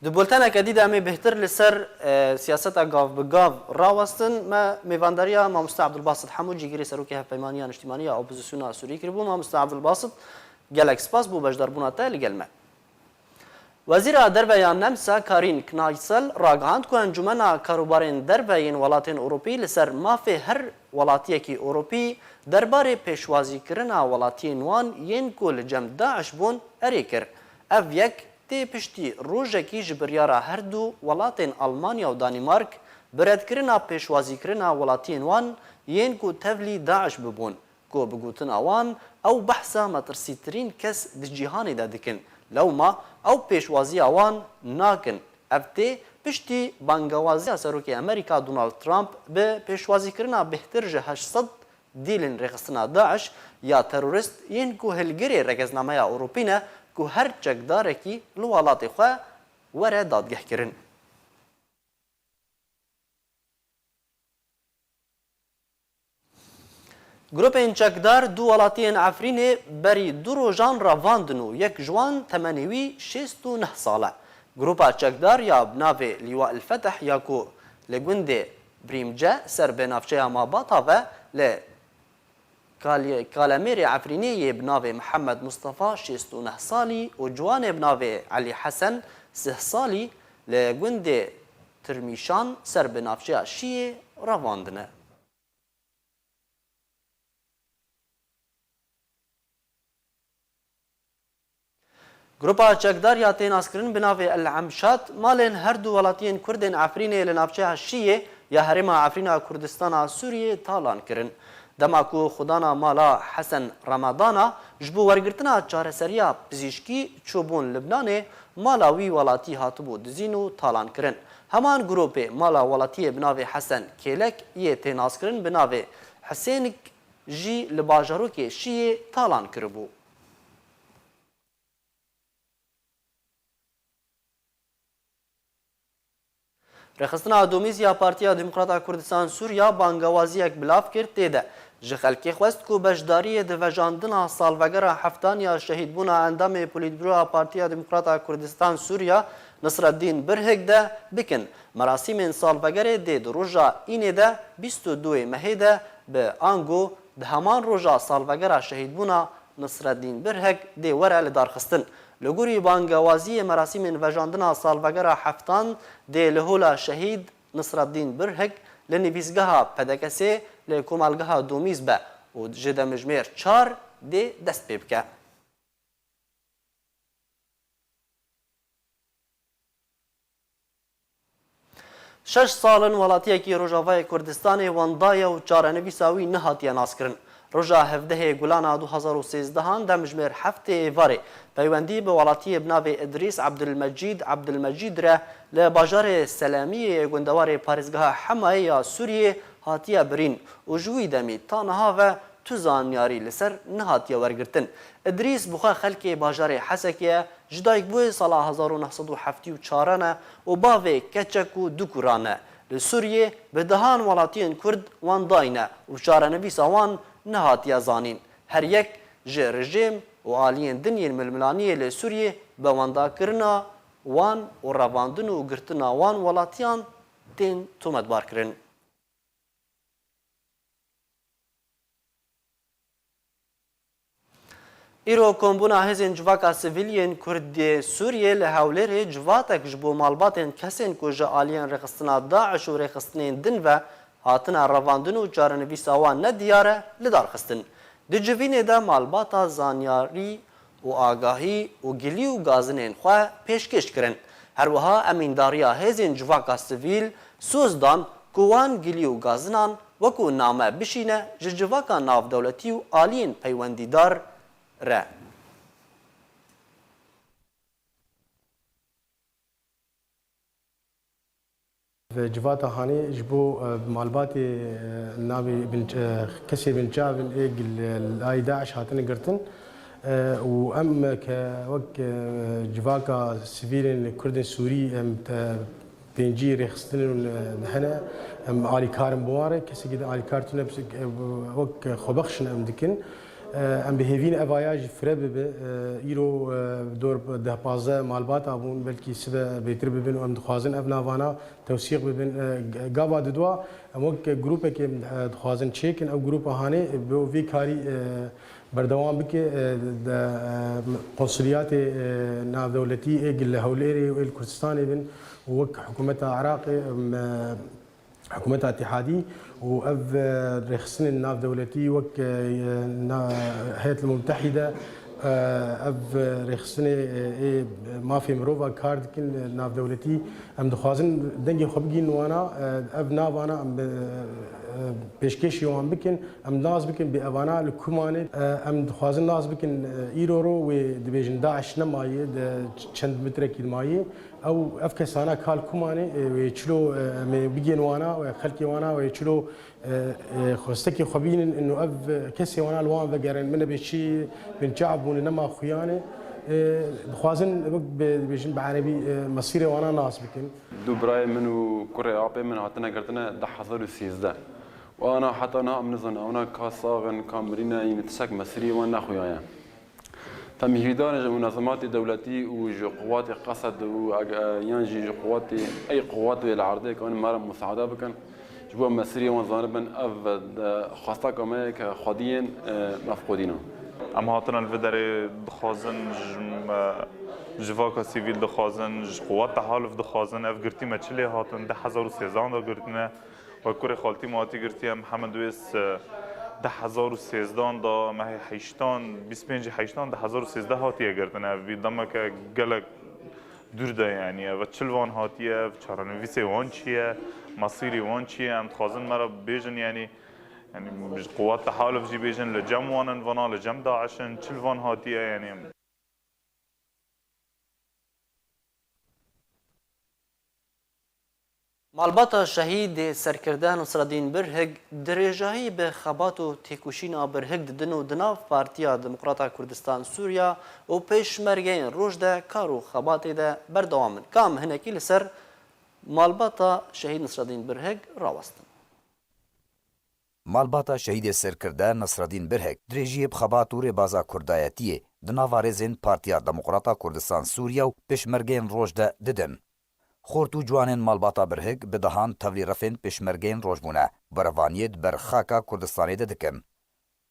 Di bulteneke dî de em ê bêhtir li ser, e, siyaseta gav bi gav rawestin. Me mêvandariya Mamoste Abdulbasit Hemû, cîgirê Serokê Hevpeymaniya Niştimaniya Opozisyona Sûrî kiribû. Mamoste Abdulbasit, gelek spas bo beşdarbûna te li gel me. Wezîra Derve ya Nemsa Karin Kneissl ragihand ku Encûmena Karûbarên Derve yên Welatên Ewropî li ser mafê her welatiyekî Ewropî derbarê pêşwazîkirina welatiyên wan yên ku li cem DAIŞ bûn erê kir. Ev yek tê piştî rojekî ji biryara her du welatên Almanya û Danîmark bi redkirina pêşwazîkirina welatiyên wan yên ku tevlî DAIŞ bibûn, ku bi gotina wan ew behsa metirsîtirîn kes di cîhanê de dikin. Lewma ew pêşwaziya wan nakin. Ev tê piştî bangewaziya Serokê Amerîka Donald Trump bi pêşwazîkirina bêhtir ji heşt sed dîlên rêxistina DAIŞ ya terorîst yên ku hilgirê Regeznameya Ewropî ne, ku her çekdarekî li welatê xwe were dadgehkirin. Grûpên çekdar du welatiyên Efrînê berî du rojan revandin û yek ji wan temenê wî şêst û neh sal e. Grûpa çekdar ya bi navê Lîwa El Feteh ya ku li gundê Brîmce ser bi navçeya Mabata ve li Kalê-, Kalemêrê Efrînê yê bi navê Mihemed Mistefa şêst û neh salî û ciwanê bi navê Elî Hesen sih salî li gundê Tirmîşan ser bi navçeya Şiyê revandine. Grupa çekdar ya tê naskirin bi navê El Emşat malên her du welatiyên Kurdên Efrînê li navçeya Şiyê ya Herêma Efrîna Kurdistana Sûriyê talan kirin. Dema ku xwedana mala Hesen Ramadana ji bo wergirtina çareseriya pizîşkî çûbûn Libnanê, mala wî welatî hatibû dizîn û talan kirin. Heman grûpê mala welatiyê bi navê Hesen Kêlek yê tê naskirin bi navê Hisênik jî li bajarokê Şiyê talan kiribû. Rêxistina Domîz ya Partiya Demokrata Kurdistan Sûriya bangewaziyek bilav kir, tê de ji xelkê xwest ku beşdariyê di vejandina salvegera heftan ya şehîdbûna endamê Polîtbûroya Partiya Demokrata Kurdistan Sûriya Nisreddîn Birhik de bikin. Merasîmên salvegerê dê di roja înê de bîst û duyê mehê de bi ango di heman roja salvegera şehîdbûna Nisreddîn Birhek dê were lidarxistin. Li gorî bangewaziyê merasîmên vejandina salvegera heftan dê li hola şehîd Nisreddîn Birhek li nivîsgeha P D K S'ê li komelgeha Domîz be û ji demjimêr çar dê dest pê bike. Şeş sal in welatiyekî Rojavayê Kurdistanê wenda ye û çarenivîsa wî nehatiye naskirin. Roja hevdehê Gulana du hezar û sêzdehan demjimêr heftê êvarê peywendî bi welatiyê bi navê Îdrîs Ebdulmecîd Ebdulmecîd re li bajarê Selemiyê yê gundewarê parêzgeha Hemayê ya Sûriyê hatiye birîn û ji wî demî ta niha ve tu zanyarî li ser nehatiye wergirtin. Îdrîs bi xwe xelkê bajarê Hesekê ye, ji dayikbûyê sala hezar û neh sed û heftê û çar e û bavê keçek û du kuran e. Li Sûriyê bi dehan welatiyên Kurd wendayî ne û çarenivîsa wan nehatiye zanîn. Her yek ji rejîm û aliyên din yên milmilaniyê li Sûriyê bi wendakirina wan û revandin û girtina wan welatiyan tên tometbarkirin. Îro kombûna hêzên civaka sivîl yên Kurd yê Sûriyê li Hewlêrê civatek ji bo malbatên kesên ku ji aliyên rêxistina DAIŞ û rêxistinên din ve hatine revandin û çarenivîsa wan nediyar e, lidarxistin. Di civînê de malbata zanyarî û agahî û gilî û gazinên xwe pêşkêş kirin. Her wiha emîndariya hêzên civaka sivîl soz dan ku wan gilî û gazinan wekî name bişîne ji civaka navdewletî û aliyên peywendîdar re. Civata hanê ji bo, e, malbatê, e, navê bin, e, kesê binçavin ê gil, e, layê DAIŞ hatine girtin, e, û em ke wek, e, civaka sivîlên Kurdên Sûrî em te pêncî rêxistinên, e, hene, em alîkar in bi wan re, kesekî de alîkar tune, e, wek xwebexş in em dikin. Em bi hêvî ne evaya jî fire bibe. Îro dor deh pazdeh malbata bûn, belkî sibe bêtir bibin û em dixwazin ev navana tewsîq bibin. Gava didwa em wek grûpekê dixwazin çêkin. Ew grûpa hanê bi vî karî berdewam bike. Konsuliyatê navdewletî ê li Hewlêrê û ê li Kurdistanê bin û wek hikûmeta Iraqê, hikûmeta Îtîhadî û ev, e, rêxistinên navdewletî wek, e, na-, Heyet Mutehîde, e, ev, e, rêxistinê, e, ê mafê mirova kar dikin, e, navdewletî. Em dixwazin dengê xwe bigihînin wana, e, ev navana em bi, e, pêşkêşî wan bikin, em nas bikin bê evana li ku mane. E, em dixwazin nas bikin, e, îro ro wê dibêjin DAIŞ nemaye, de çend mitrekî dimaye. Ew, ev kesana kal ku mane, e, wê çilo, e, em ê bigên wana, wê xelkê wana, wê çilo, e, e, xwestekê xwe bînin, ino ev, e, kesê wana li wan vegerin, min nebê çi bin çav bûne, nema xuyanê. E, dixwazin, wek bi, dibêjin bi erebî, e, mesîrê wana nas bikin. Du birayê min û kurê apê min hatine girtine du hezar û sêzdeh. Û ana heta niha em nizanin, ewna ka sax in, ka mirî ne, yî tiştek mesîrê wan nexuyaye. Em hîvîdar in ji munazematê dewletî û ji quwatê Qesed û eg-, e, yan jî ji quwatê, ey quwat wê li erdê kanin me re musaade bikin. Ji bo mesirê wan zanibin, ev, e, xwesteka me ye ke xwediyên, e, mefqûdîn e. Em hatine li vê derê dixwazin, ji me, civaka sivîl dixwazin, ji quwat tehaluf dixwazin, ev girtî me çi lê hatin, du hezar û sêzdehan de girtine. Wek kurê xaltî me hatî girtiye, Mihemed Wês, e, du hezar û sêzdehan de, mehê heştan, bîst pêncî heştan du hezar û sêzdeh hatiye girtin. Ev vî demeke gelek dûr de, yanî, ev çil van hatiye, ev çarenivîsê wan çi ye, mesîrê wan çi ye, em dixwazin me re bêjin, yanî, yanî, ji quwat tehaluf jî bêjin, li cem wan in vana, li cem DAIŞ in, çil van hatiye, yanî. Malbata şehîdê serkirde Nasreddîn Birhik dirêjahî bi xebat û têkoşîna Birhik didin û di nav Partiya Demokrata Kurdistan Sûriya û Pêşmergeyên Roj de kar û xebatê de berdewam in. Ka em hinekî li ser malbata şehîd Nasreddîn Birhik rawestin. Malbata şehîdê serkirde Nasreddîn Birhik dirêjiyê bi xebat û rêbaza kurdayetiyê di nava rêzên Partiya Demokrata Kurdistan Sûriye û Pêşmergeyên Roj de didin. Xort û ciwanên malbata Birhik bi dehan tevlî refên Pêşmergeyên Roj bûne û berevaniyê di ber xaka Kurdistanê de dikin.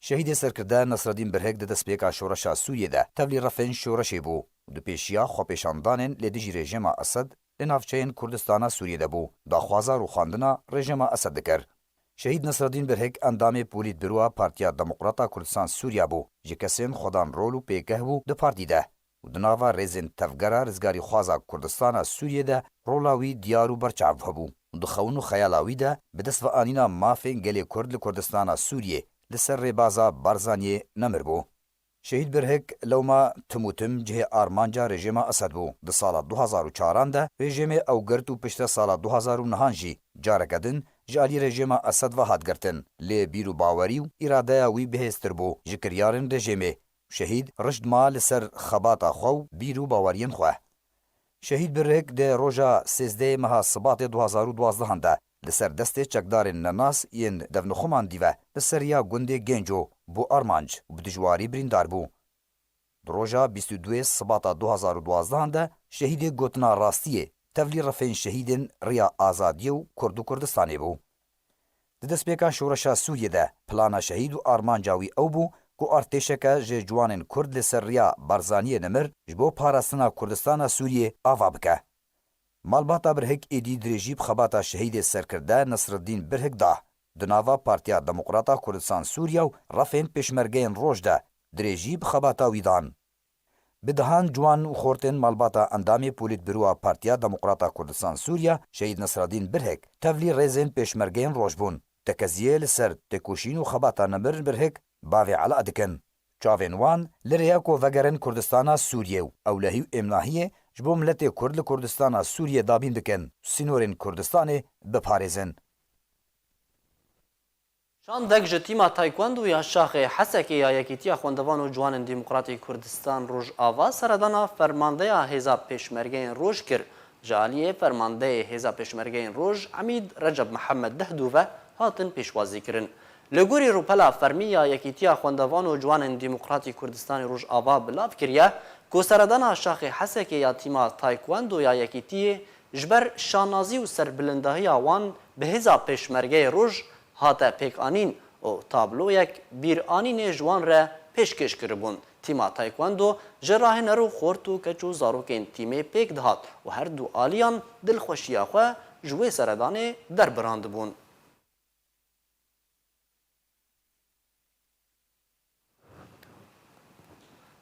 Şehîdê serkirde Nasreddîn Birhik di destpêka şoreşa Sûriyê de tevlî refên şoreşê bû û di pêşiya xwepêşandanên li dijî rejîma Esed li navçeyên Kurdistana Sûriyê de bû, daxwaza rûxandina rejîma Esed dikir. Şehîd Nasreddîn Birhik endamê Polîtbîroya Partiya Demokrata Kurdistan Sûriya bû, ji kesên xwedan rol û pêgeh bû di partî de û di nava rêzên tevgera rizgarîxwaza Kurdistana Sûriyê de rola wî diyar û berçav hebû û di xewn û xeyala wî de bi dest ve anîna mafên gelê Kurd li Kurdistana Sûriyê li ser rêbaza Barzaniyê nemir bû. Şehîd Birhik lewma tim û tim cihê armanca rejîma Esed bû. Di sala du hezar û çaran de rejîmê ew girt û piştre sala du hezar û nehan jî careke din ji alî rejîma Esed ve hat girtin. Lê bîr û bawerî û îradeya wî bihêztir bû ji kiryarên rejîmê. Şehîd rijd ma li ser xebata xwe û bîr û baweriyên xwe. Şehîd Birhik di roja sêzdehê meha Sibatê du hezar û duwazdeh de li ser destê çekdarên nenas yên devnixuman dî ve li ser riya gundê Genco bû armanc û bi dijwarî birîndar bû. Di roja bîst û duyê Sibata du hezar û duwazdeh de şehîdê gotina rastiyê tevlî refên şehîdên Riya Azadiyê û Kurd û Kurdistanê bû. Di destpêka şoreşa Sûriyê de plana şehîd û armanca wî ew bû ku artêşeke ji ciwanên Kurd li ser riya Barzaniyê nemir ji bo parastina Kurdistana Sûriyê ava bike. Malbata Birhik êdî dirêjî bi xebata şehîdê serkirde Nesreddîn Birhik da. Di nava Partiya Demokrata Kurdistan Sûriye û refên Pêşmergeyên Roj de dirêjî bi xebata wî dan. Bi dehan ciwan û xortên malbata endamê Polîtbîroya Partiya Demokrata Kurdistan Sûriye Şehîd Nesreddîn Birhik tevlî rêzên Pêşmergeyên Roj bûn. Tekeziyê li ser têkoşîn û xebata nemir Birhik bavê ela dikin. Çavên wan li rê ye ku vegerin Kurdistana Sûriyê û ewlehî û êmnahiyê ji bo miletê Kurd li Kurdistana Sûriyê dabîn bikin û sînorên Kurdistanê biparêzin. Şandek ji tîma Taekwondo ya Şaxê Hesekê ya Yekîtiya Xwendevan û Ciwanên Demokratî Kurdistan Rojava seredana fermandeya Hêza Pêşmergeyên Roj kir. Ji aliyê fermandeyê Hêza Pêşmergeyên Roj Emîd Receb Mihemed Dehdu ve hatin pêşwazîkirin. Li gorî rûpela fermî ya Yekîtiya Xwendevan û Ciwanên Demokratî Kurdistanê Rojava bilav kiriye ku seredana şaxê Hesekê ya tîma Taekwondo ya Yekîtiyê ji ber şanazî û serbilindahiya wan bi hêza Pêşmergeyê Roj hate pêkanîn û tabloyek bîranînê ji wan re pêşkêş kiribûn. Tîma Taekwondo ji rahêner û xort û keç û zarokên tîmê pêk dihat û her du aliyan dilxweşiya xwe ji wê seredanê derbirandibûn.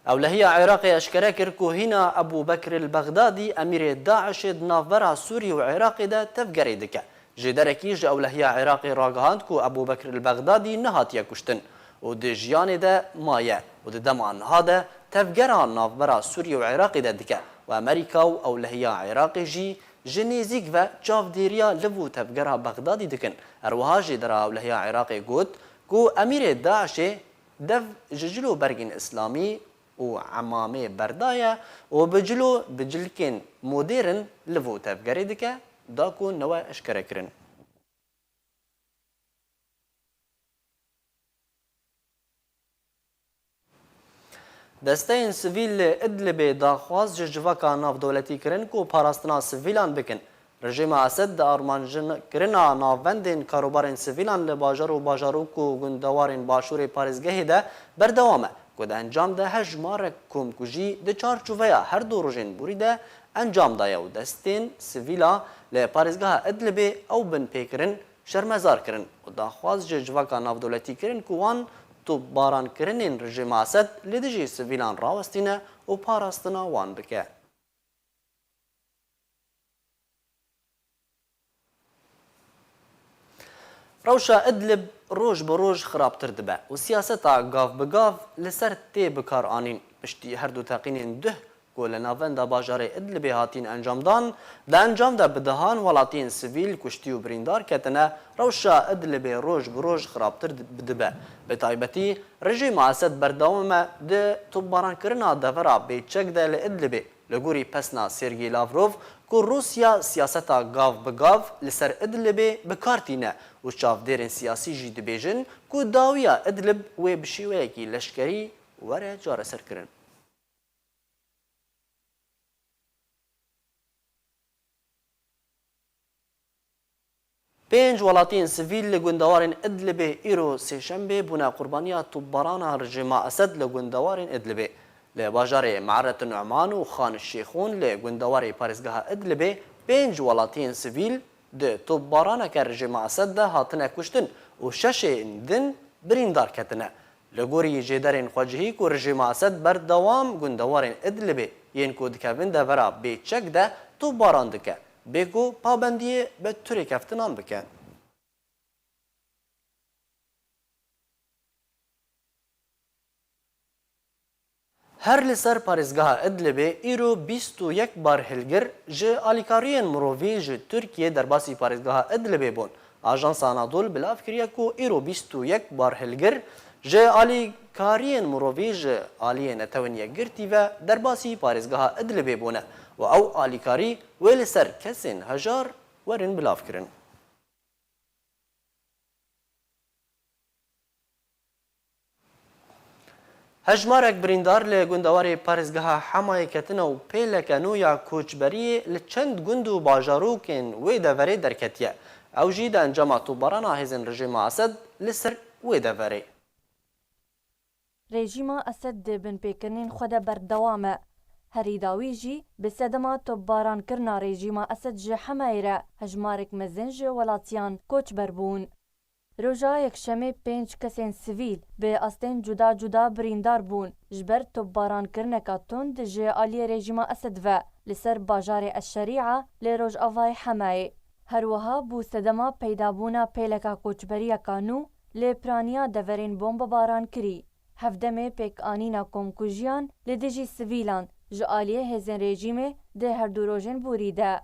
Ewlehiya Iraqê eşkere kir ku hîna Ebû Bekr el-Bexdadî, emîrê DAIŞê di navbera Sûriyê û Iraqê de tevgerê dike. Jêderekî ji Ewlehiya Iraqê ragihand ku Ebû Bekr el-Bexdadî nehatiye kuştin û di jiyanê de maye û di dema niha de tevgera navbera Sûriyê û Iraqê de dike û Amerîka û Ewlehiya Iraqê jî ji nêzîk ve çavdêriya liv û tevgera Bexdadî dikin. Her wiha jêdera Ewlehiya Iraqê got ku emîrê DAIŞê dev ji cil û bergên îslamî û emamê berdaye û bi cil û bi cilkên modêrn liv û tevgerê dike, da ku newe eşkere kirin. Desteyên sivîl li Idlibê daxwaz ji civaka navdewletî kirin ku parastina sivîlan bikin. Rejîma Esed di armancin-, kirina navendên karobarên sivîlan li bajar û bajarok û gundewarên başûrê parêzgehê de berdewam e, ku di encam de hejmarek komkujî di çarçoveya her du rojên borî de encam daye û destên sivîla li parêzgeha Idlibê ew binpêkirin şermezar kirin û daxwaz ji civaka navdewletî kirin ku wan topbarankirinên rejîma Esed li dijî sivîlan rawestîne û parastina wan bike. Rewşa Idlib roj bi roj xirabtir dibe û siyaseta gav bi gav li ser tê bikaranîn. Piştî her du teqînên duh ku li navenda bajarê Idlibê hatîn encamdan, di encam de bi dehan welatiyên sivîl kuştî û birîndar ketine, rewşa Idlibê roj bi roj xirabtir di-, dibe. Bi taybetî, rejîma Esed berdewam e di topbarankirina devera bêçek de li Idlibê. Li gorî pesna Sergî Lavrov, ku Rûsya siyaseta gav bi gav li ser Idlibê bi kar tîne û çavdêrên siyasî jî dibêjin ku dawiya Idlib wê bi şêweyekî leşkerî were çareserkirin. Pênc welatiyên sivîl li gundewarên Idlibê îro sêşembê bûne qurbaniya topbarana rejîma Esed li gundewarên Idlibê. Li bajarê Me'ret Nu'man û Xan Şêxûn li gundewarê parêzgeha Idlibê pênc welatiyên sivîl di topbaraneke rejîma Esed de hatine kuştin û şeşên din birîndar ketine. Li gorî jêderên xwecihî ku rejîma Esed berdewam gundewarên Idlibê yên ku dikevin devera bêçek de topbaran dike, bê ku pabendiyê bi tu rêkeftinan bike. Her li ser parêzgeha Idlibê îro bîst û yek barhilgir ji alîkariyên mirovî ji Tirkiyê derbasî parêzgeha Idlibê bûn. Ajansa Anadol bilav kiriye ku îro bîst û yek barhilgir ji alîkariyên mirovî ji aliyê Netewên Yekgirtî ve derbasî parêzgeha Idlibê bûne û ew alîkarî wê li ser kesên hejar werin bilavkirin. Hejmarek birîndar li gundewarê parêzgeha Hemayê ketine û pêleke nû ya koçberiyê li çend gund û bajarokên wê deverê derketiye. Ew jî di encama topbarana hêzên rejîma Esed li ser wê deverê. Rejîma Esed di binpêkirinên xwe de berdewam e. Herî dawî jî bi sedema topbarankirina rejîma Esed ji Hemayê re hejmarek mezin ji welatiyan koçber bûn. Roja Yekşemê pênc kesên sivîl bi astên cuda cuda birîndar bûn ji ber topbarankirineka tund ji aliyê rejîma Esed ve li ser bajarê Eşşerîa li rojavayê Hemayê. Her wiha bû sedema peydabûna pêleka koçberiyeka nû li piraniya deverên bombebarankirî. Hevdemê pêkanîna komkujiyan li dijî sivîlan ji aliyê hêzên rejîmê di her du rojên borî de.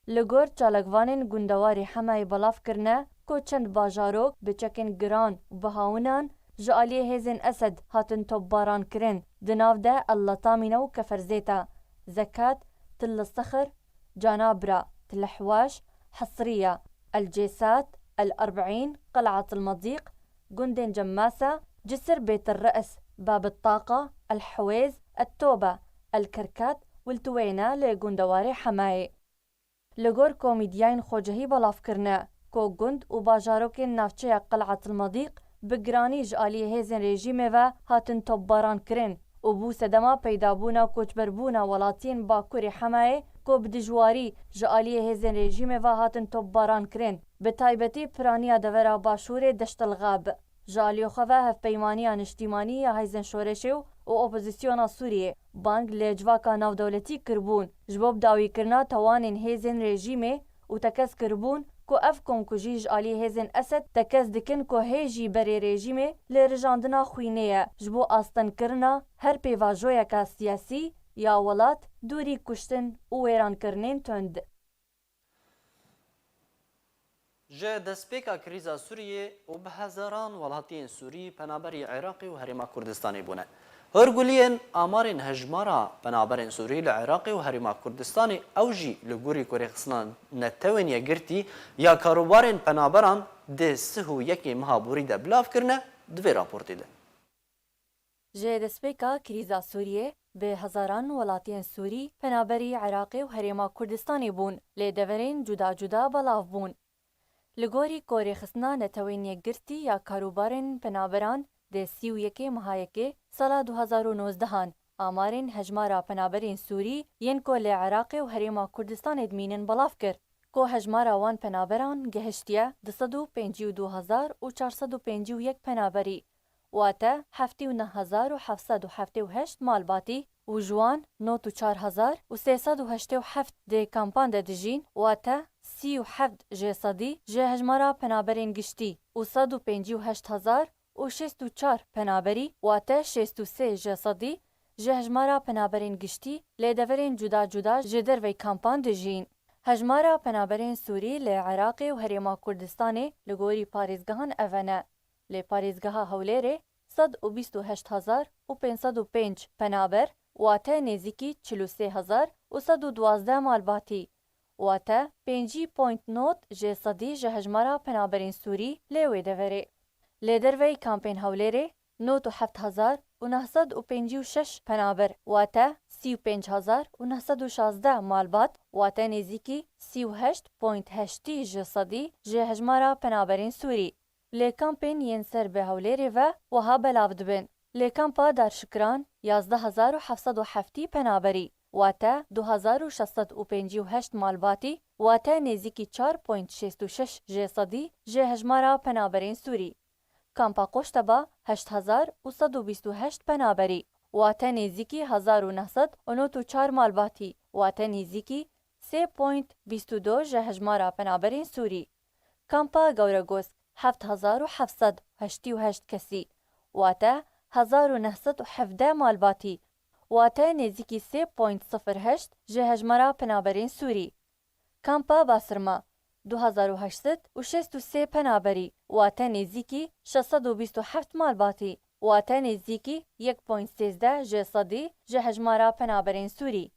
Li gor çalakvanên gundewarê Hemayê belav kirine ku çend bajarok bi çekên giran û bihawinan ji aliyê hêzên Esed hatin topbarankirin, di nav de El Latamîne û Keferzêta, Zekat, Til Sexir, Canabra, Til Hwaş, Hesriya, El Cêsat, El Erbîn, Qel'at El Medîq, gundên Cemmasa, Cisir Bêtir Reis, Babit Taqa, El Hewêz, Et Tobe, El Kerkat û li Tiwêne li gundewarê Hemayê. Li gor ku mîdyayên xwecihî belav kirine ku gund û bajarokên navçeya Qil'atil Medîq bi giranî ji aliyê hêzên rejîmê ve hatin topbaran kirin û bû sedema peydabûna koçberbûna welatiyên Bakurê Hemayê ku bi dijwarî ji aliyê hêzên rejîmê ve hatin topbaran kirin, bi taybetî piraniya devera Başûrê Deştel Xab. Ji aliyê xwe ve Hevpeymaniya Niştîmanî ya Hêzên Şoreşê û Opozisyona Sûriyê bang li civaka navdewletî kiribûn ji bo bidawîkirina tawanên hêzên rejîmê û tekez kiribûn ku ev komkujî ji alî hêzên Esed tekez dikin ku hê jî berê rejîmê li rijandina xwînê ye ji bo astenkirina her pêvajoyeke siyasî ya welat dûrî kuştin û wêrankirinên tund. Ji destpêka krîza Sûriyê û bi hezaran welatiyên Sûrî penaberî Iraqê û Herêma Kurdistanê bûne. Hûrguliyên amarên hejmara penaberên Sûrî li Iraqê û Herêma Kurdistanê, ew jî li gorî ku rêxistina Netewên Yekgirtî ya karûbarên penaberan di sih û yekê meha borî de bilav kirine, di vê raportê de. Ji destpêka krîza Sûriyê, bi hezaran welatiyên Sûrî penaberî Iraqê û Herêma Kurdistanê bûn, lê deverên cuda cuda belav bûn. Li gorî ku rêxistina Netewên Yekgirtî ya karûbarên penaberan di sî û yekê meha yekê sala du hezar û nozdehan amarên hejmara penaberên Sûrî yên ku li Iraqê û Herêma Kurdistanê dimînin belav kir ku hejmara wan penaberan gehiştiye du sed û pêncî û du hezar û çar sed û pêncî û yek penaberî, wate heftê û neh hezar û heft sed û heftê û heşt malbatî û ji wan nod û çar hezar û sê sed û heştê û heft di kampan de dijîn, wate sî û heft ji sedî ji hejmara penaberên giştî û sed û pêncî û heşt hezar û şêst û çar penaberî, wate şêst û sê ji sedî ji hejmara penaberên giştî li deverên cuda cuda ji dervey kampan dijîn. Hejmara penaberên Sûrî li Iraqê û Herêma Kurdistanê li gorî parêzgehan ev e ne. Li parêzgeha Hewlêrê sed û bîst û heşt hezar û pênc sed û pênc penaber, wate nêzîkî çil û sê hezar û sed û duwazdeh malbatî, wate pêncî point nod ji sedî ji hejmara penaberên Sûrî lê wê deverê. Lê derveyî kampên Hewlêrê nod û heft hezar û neh sed û pêncî û şeş penaber, wate sî û pênc hezar û neh sed û şazdeh malbat, wate nêzîkî sî û heşt point heştî ji sedî ji hejmara penaberên Sûrî. Lê kampên yên ser bi Hewlêrê ve wiha belav dibin. Lê kampa Darşikiran yazdeh hezar û heft sed û heftî penaberî, wate du hezar û şeş sed û pêncî û heşt malbatî, wate nêzîkî çar point şêst û şeş ji sedî ji hejmara penaberên Sûrî. Kampa Qoşteba heşt hezar û sed û bîst û heşt penaberî, wate nêzîkî hezar û neh sed û nod û çar malbatî, wate nêzîkî sê point bîst û du ji hejmara penaberên Sûrî. Kampa Gewregos heft hezar û heft sed û heştî û heşt kesî, wate hezar û neh sed û hevdeh malbatî, wate nêzîkî sê point sifir heşt ji hejmara penaberên Sûrî. Kampa Basirma du hezar û heşt sed û şêst û sê penaberî, wate nêzîkî şeş sed û bîst û heft malbatî, wate nêzîkî yek point sêzdeh ji sedî ji hejmara penaberên Sûrî.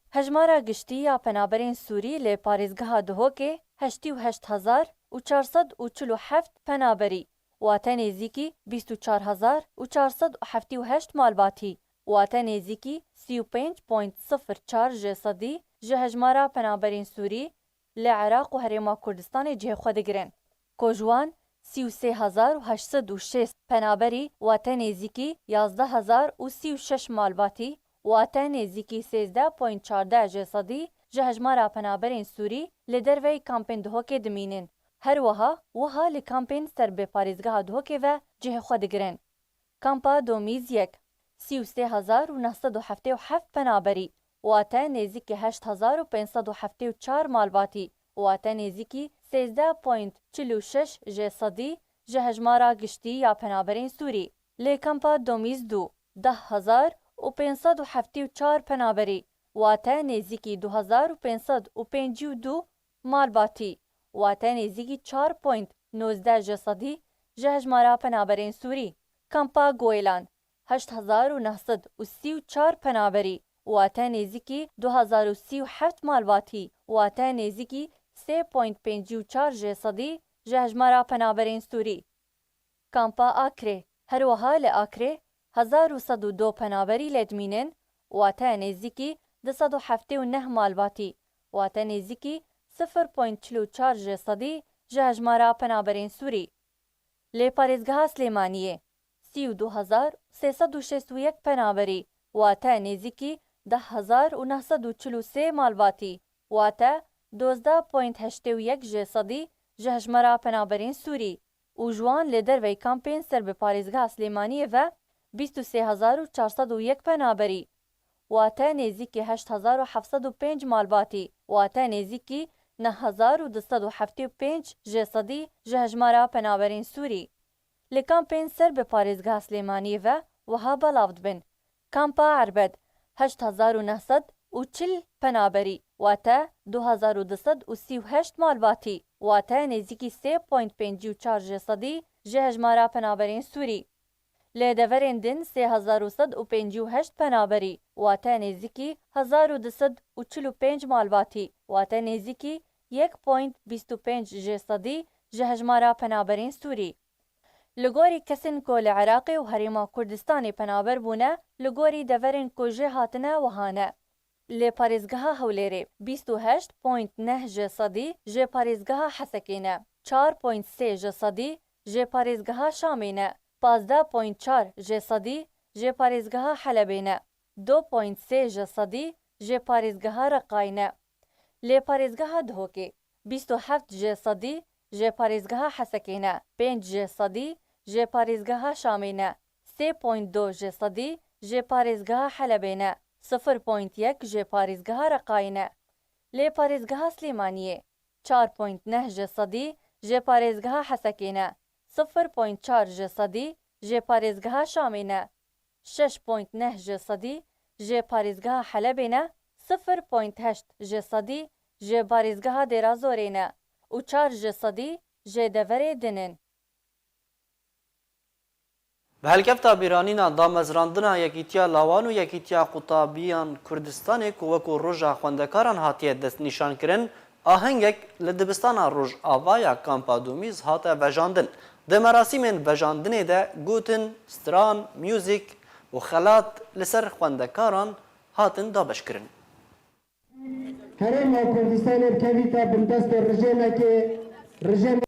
Hejmara giştî ya penaberên Sûrî li parêzgeha Duhokê heştî û heşt hezar û çar sed û çil û heft penaberî, wate nêzîkî bîst û çar hezar û çar sed û heftî û heşt malbatî, wate nêzîkî sî û pênc point sifir çar ji sedî ji hejmara penaberên Sûrî li Iraq û Herêma Kurdistanê cihê xwe digirin, ku ji wan sî û sê hezar û heşt sed û şêst penaberî, wate nêzîkî yazdeh hezar û sî û şeş malbatî, wate nêzîkî sêzdeh point çardeh ji sedî ji hejmara penaberên Sûrî li derveyî kampên Duhokê dimînin. Her wiha, wiha li kampên ser bi parêzgeha Duhokê ve cihê xwe digirin. Kampa Domîz yek, sî û sê hezar û neh sed û heftê û heft penaberî, wate nêzîkî heşt hezar û pênc sed û heftê û çar malbatî, wate nêzîkî sêzdeh point çil û şeş ji sedî ji hejmara giştî ya penaberên Sûrî. Lê kampa Domîz du, deh hezar û pênc sed û heftê û çar penaberî, wate nêzîkî du hezar û pênc sed û pêncî û du malbatî, wate nêzîkî çar point nozdeh ji sedî ji hejmara penaberên Sûrî. Kampa Goêlan, heşt hezar û neh sed û sî û çar penaberî, wate nêzîkî du hezar û sî û heft malbatî, wate nêzîkî sê point pêncî û çar ji sedî ji hejmara penaberên Sûrî. Kampa Akrê. Her wiha li Akrê hezar û sed û du penaberî lê dimînin, wate nêzîkî du sed û heftê û neh malbatî, wate nêzîkî sifir point çil û çar ji sedî ji hejmara penaberên Sûrî. Lê parêzgeha Silêmaniyê sî û du hezar sê sed û şêst û yek penaberî, wate nêzîkî deh hezar û neh sed û çil û sê malbatî, wate dozdeh point heştê û yek ji sedî ji hejmara penaberên Sûrî û ji wan li derveyî kampên ser bi parêzgeha Silêmaniyê ve bîst û sê hezar û çar sed û yek penaberî, wate nêzîkî heşt hezar û heft sed û pênc malbatî, wate nêzîkî neh hezar û du sed û heftê û pênc ji sedî ji hejmara penaberên Sûrî. Li kampên ser bi parêzgeha Silêmaniyê ve wiha belav dibin: Kampa Erbed, heşt hezar û neh sed û çil penaberî, wate du hezar û du sed û sî û heşt malbatî, wate nêzîkî sê point pêncî û çar ji sedî ji hejmara penaberên Sûrî. Li deverên din sê hezar û sed û pêncî û heşt penaberî, wate nêzîkî hezar û du sed û çil û pênc malbatî, wate nêzîkî yek point bîst û pênc ji sedî ji hejmara penaberên Sûrî. Li gorî kesên ku li Iraqê û Herêma Kurdistanê penaber bûne, li gorî deverên ku jê hatine wiha ne: Li parêzgeha Hewlêrê bîst û heşt point neh ji sedî ji parêzgeha Hesekê ne, çar point sê ji sedî ji parêzgeha Şamê ne, pazdeh point çar ji sedî ji parêzgeha Helebê ne, du point sê ji sedî ji parêzgeha Reqayê ne. Lê parêzgeha Duhokê bîst û heft ji sedî ji parêzgeha Hesekê ne, pênc ji sedî ji parêzgeha Şamê ne, sê point du ji sedî ji parêzgeha Helebê ne, sifir point yek ji parêzgeha Reqayê ne. Lê parêzgeha Silêmaniyê çar point neh ji sedî ji parêzgeha Hesekê ne, sifir point çar ji sedî ji parêzgeha Şamê ne, şeş point neh ji sedî ji parêzgeha Helebê ne, sifir point heşt ji sedî ji parêzgeha Dêra Zorê ne û çar ji sedî ji deverê din in. Bi helkefta bîranîna damezrandina Yekîtiya Lawan û Yekîtiya Qutabiyan Kurdistanê ku wekû Roja Xwendekaran hatiye destnîşankirin, ahengek li dibistana Rojava ya Kampa Domîz hate vejandin. Di merasîmên vejandinê de gotin, stran, muzîk û xelat li ser xwendekaran hatin dabeşkirin. Herêma Kurdistanê bikevîte bin destê rijêmekê, rijêm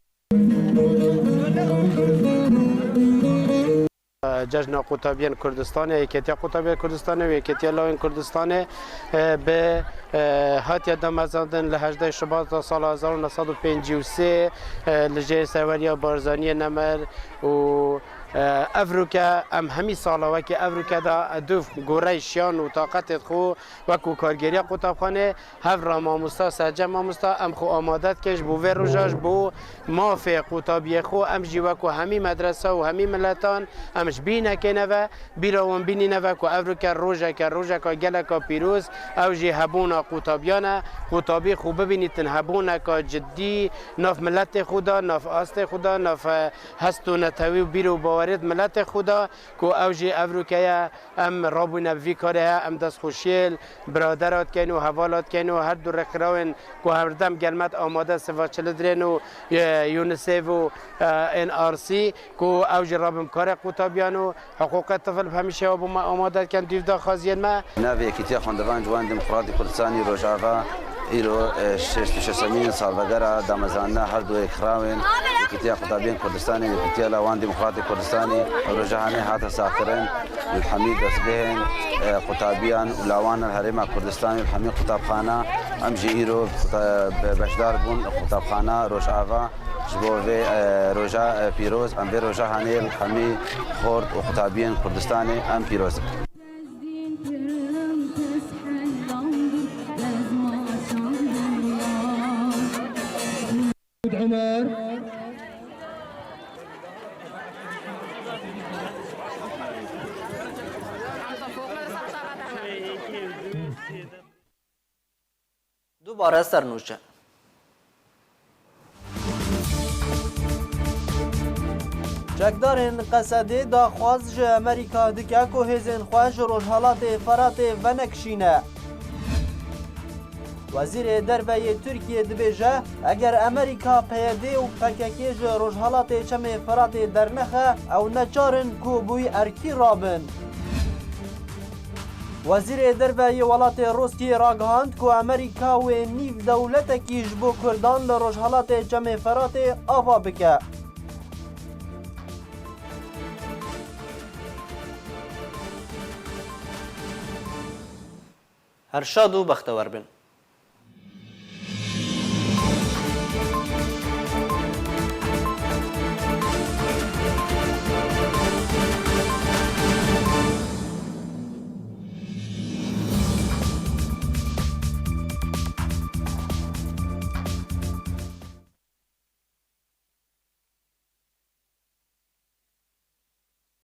Cejna Qutabiyên Kurdistanê, Yekêtiya Qutabiyên Kurdistanê û Yekêtiya Lawên Kurdistanê, e, bi, e, hatiye damezrandin li hejdeh Şibata sala hezar û neh sed û pêncî û sê, e, li jê serweriya Barzaniyê Nemir û, e, evroke em hemî sala wekî evroke de du gorey şiyan û taqetê xwe wekû kargêriya qutabxanê, hev re mamosta, sercem mamosta, em xwe amade dikin ji bo vê roja, ji bo mafê qutabiyê xwe. Em jî wekû hemî medresa û hemî miletan, em ji bînekê neve, bîra wan bînî neve ku evroke rojeke, rojeka geleka pîroz, ew jî hebûna qutabiyan e. Qutabî xwe bibînîtin hebûneka cidî, nav miletê xwe de, nav astê xwe de, nav, e, hest û netewî û bîr û bawerêt miletê xwe de, ku ew jî evroke ye. Em rabûyne bi vî karê he, em destxweşiyê li biradera dikeyn û hevala dikeyn û her du rêkxirawên ku herdem gel me amade siva çilidirên û, e, UNICEF û, e, N R C ku ew jî rabin bi karê qutabiyan û hiqûqê tifl bi hemî şêwa bo me amade dikin dûv daxwaziyên me. Navê Yekîtiya Xwendevan Ciwanên Demokratîk Kurdistanî Rojava îro, e, şêst û şeşemîn salvegera damezrandina her du rêkxirawên Yekîtiya Qutabiyên Kurdistanê û Yekîtiya Lawan Demokratîk Kurdistanê roja hanê hate saxkirin. Li hemî destgehên, e, qutabiyan û lawan li Herêma Kurdistanê û li hemî qutabxana em jî îro quta-, be-, beşdar bûn li qutabxana Rojava ji bo vê, e, roja, e, pîroz. Em vê roja hanê li hemî xort û qutabiyên Kurdistanê em pîroz dikin. Omer. Dubare sernûçe. Çekdarên Qesedê daxwaz ji Amerîka dike ku hêzên xwe ji Rojhelatê Feratê venekişîne. Wezîrê Derve yê Tirkiyê dibêje, eger Amerîka P Y D û P K K ji Rojhelatê Çemê Firatê dernexe, ew neçar in ku bi wî erkî rabin. Wezîrê Derve yê welatê Rûsyê ragihand ku Amerîka wê nîv dewletekî ji bo Kurdan li Rojhelatê Çemê Firatê ava bike. Her şad û bextewer bin.